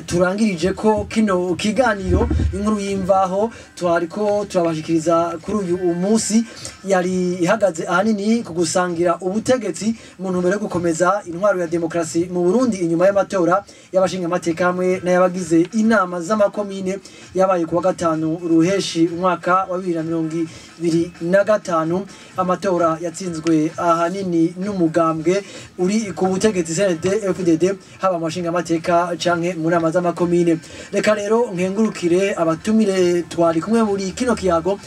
Turangirije ko kino kiganiro Inkuru y'Imvaho twariko turabashikiriza kuri uyu munsi yari ihagaze ahanini ku gusangira ubutegetsi mu ntumbero yo gukomeza intwaro ya demokarasi mu Burundi inyuma y'amatora y'abashinga amateka hamwe n'ayabagize inama z'amakomine yabaye kuwa gatanu ruheshi umwaka wa 2025. Amatora yatsinzwe ahanini n'umugambwe uri ku butegetsi CNDD FDD, haba amashinga amateka canke mu nama z'amakomine. Reka rero nkengurukire abatumire twari kumwe muri kino kiyago.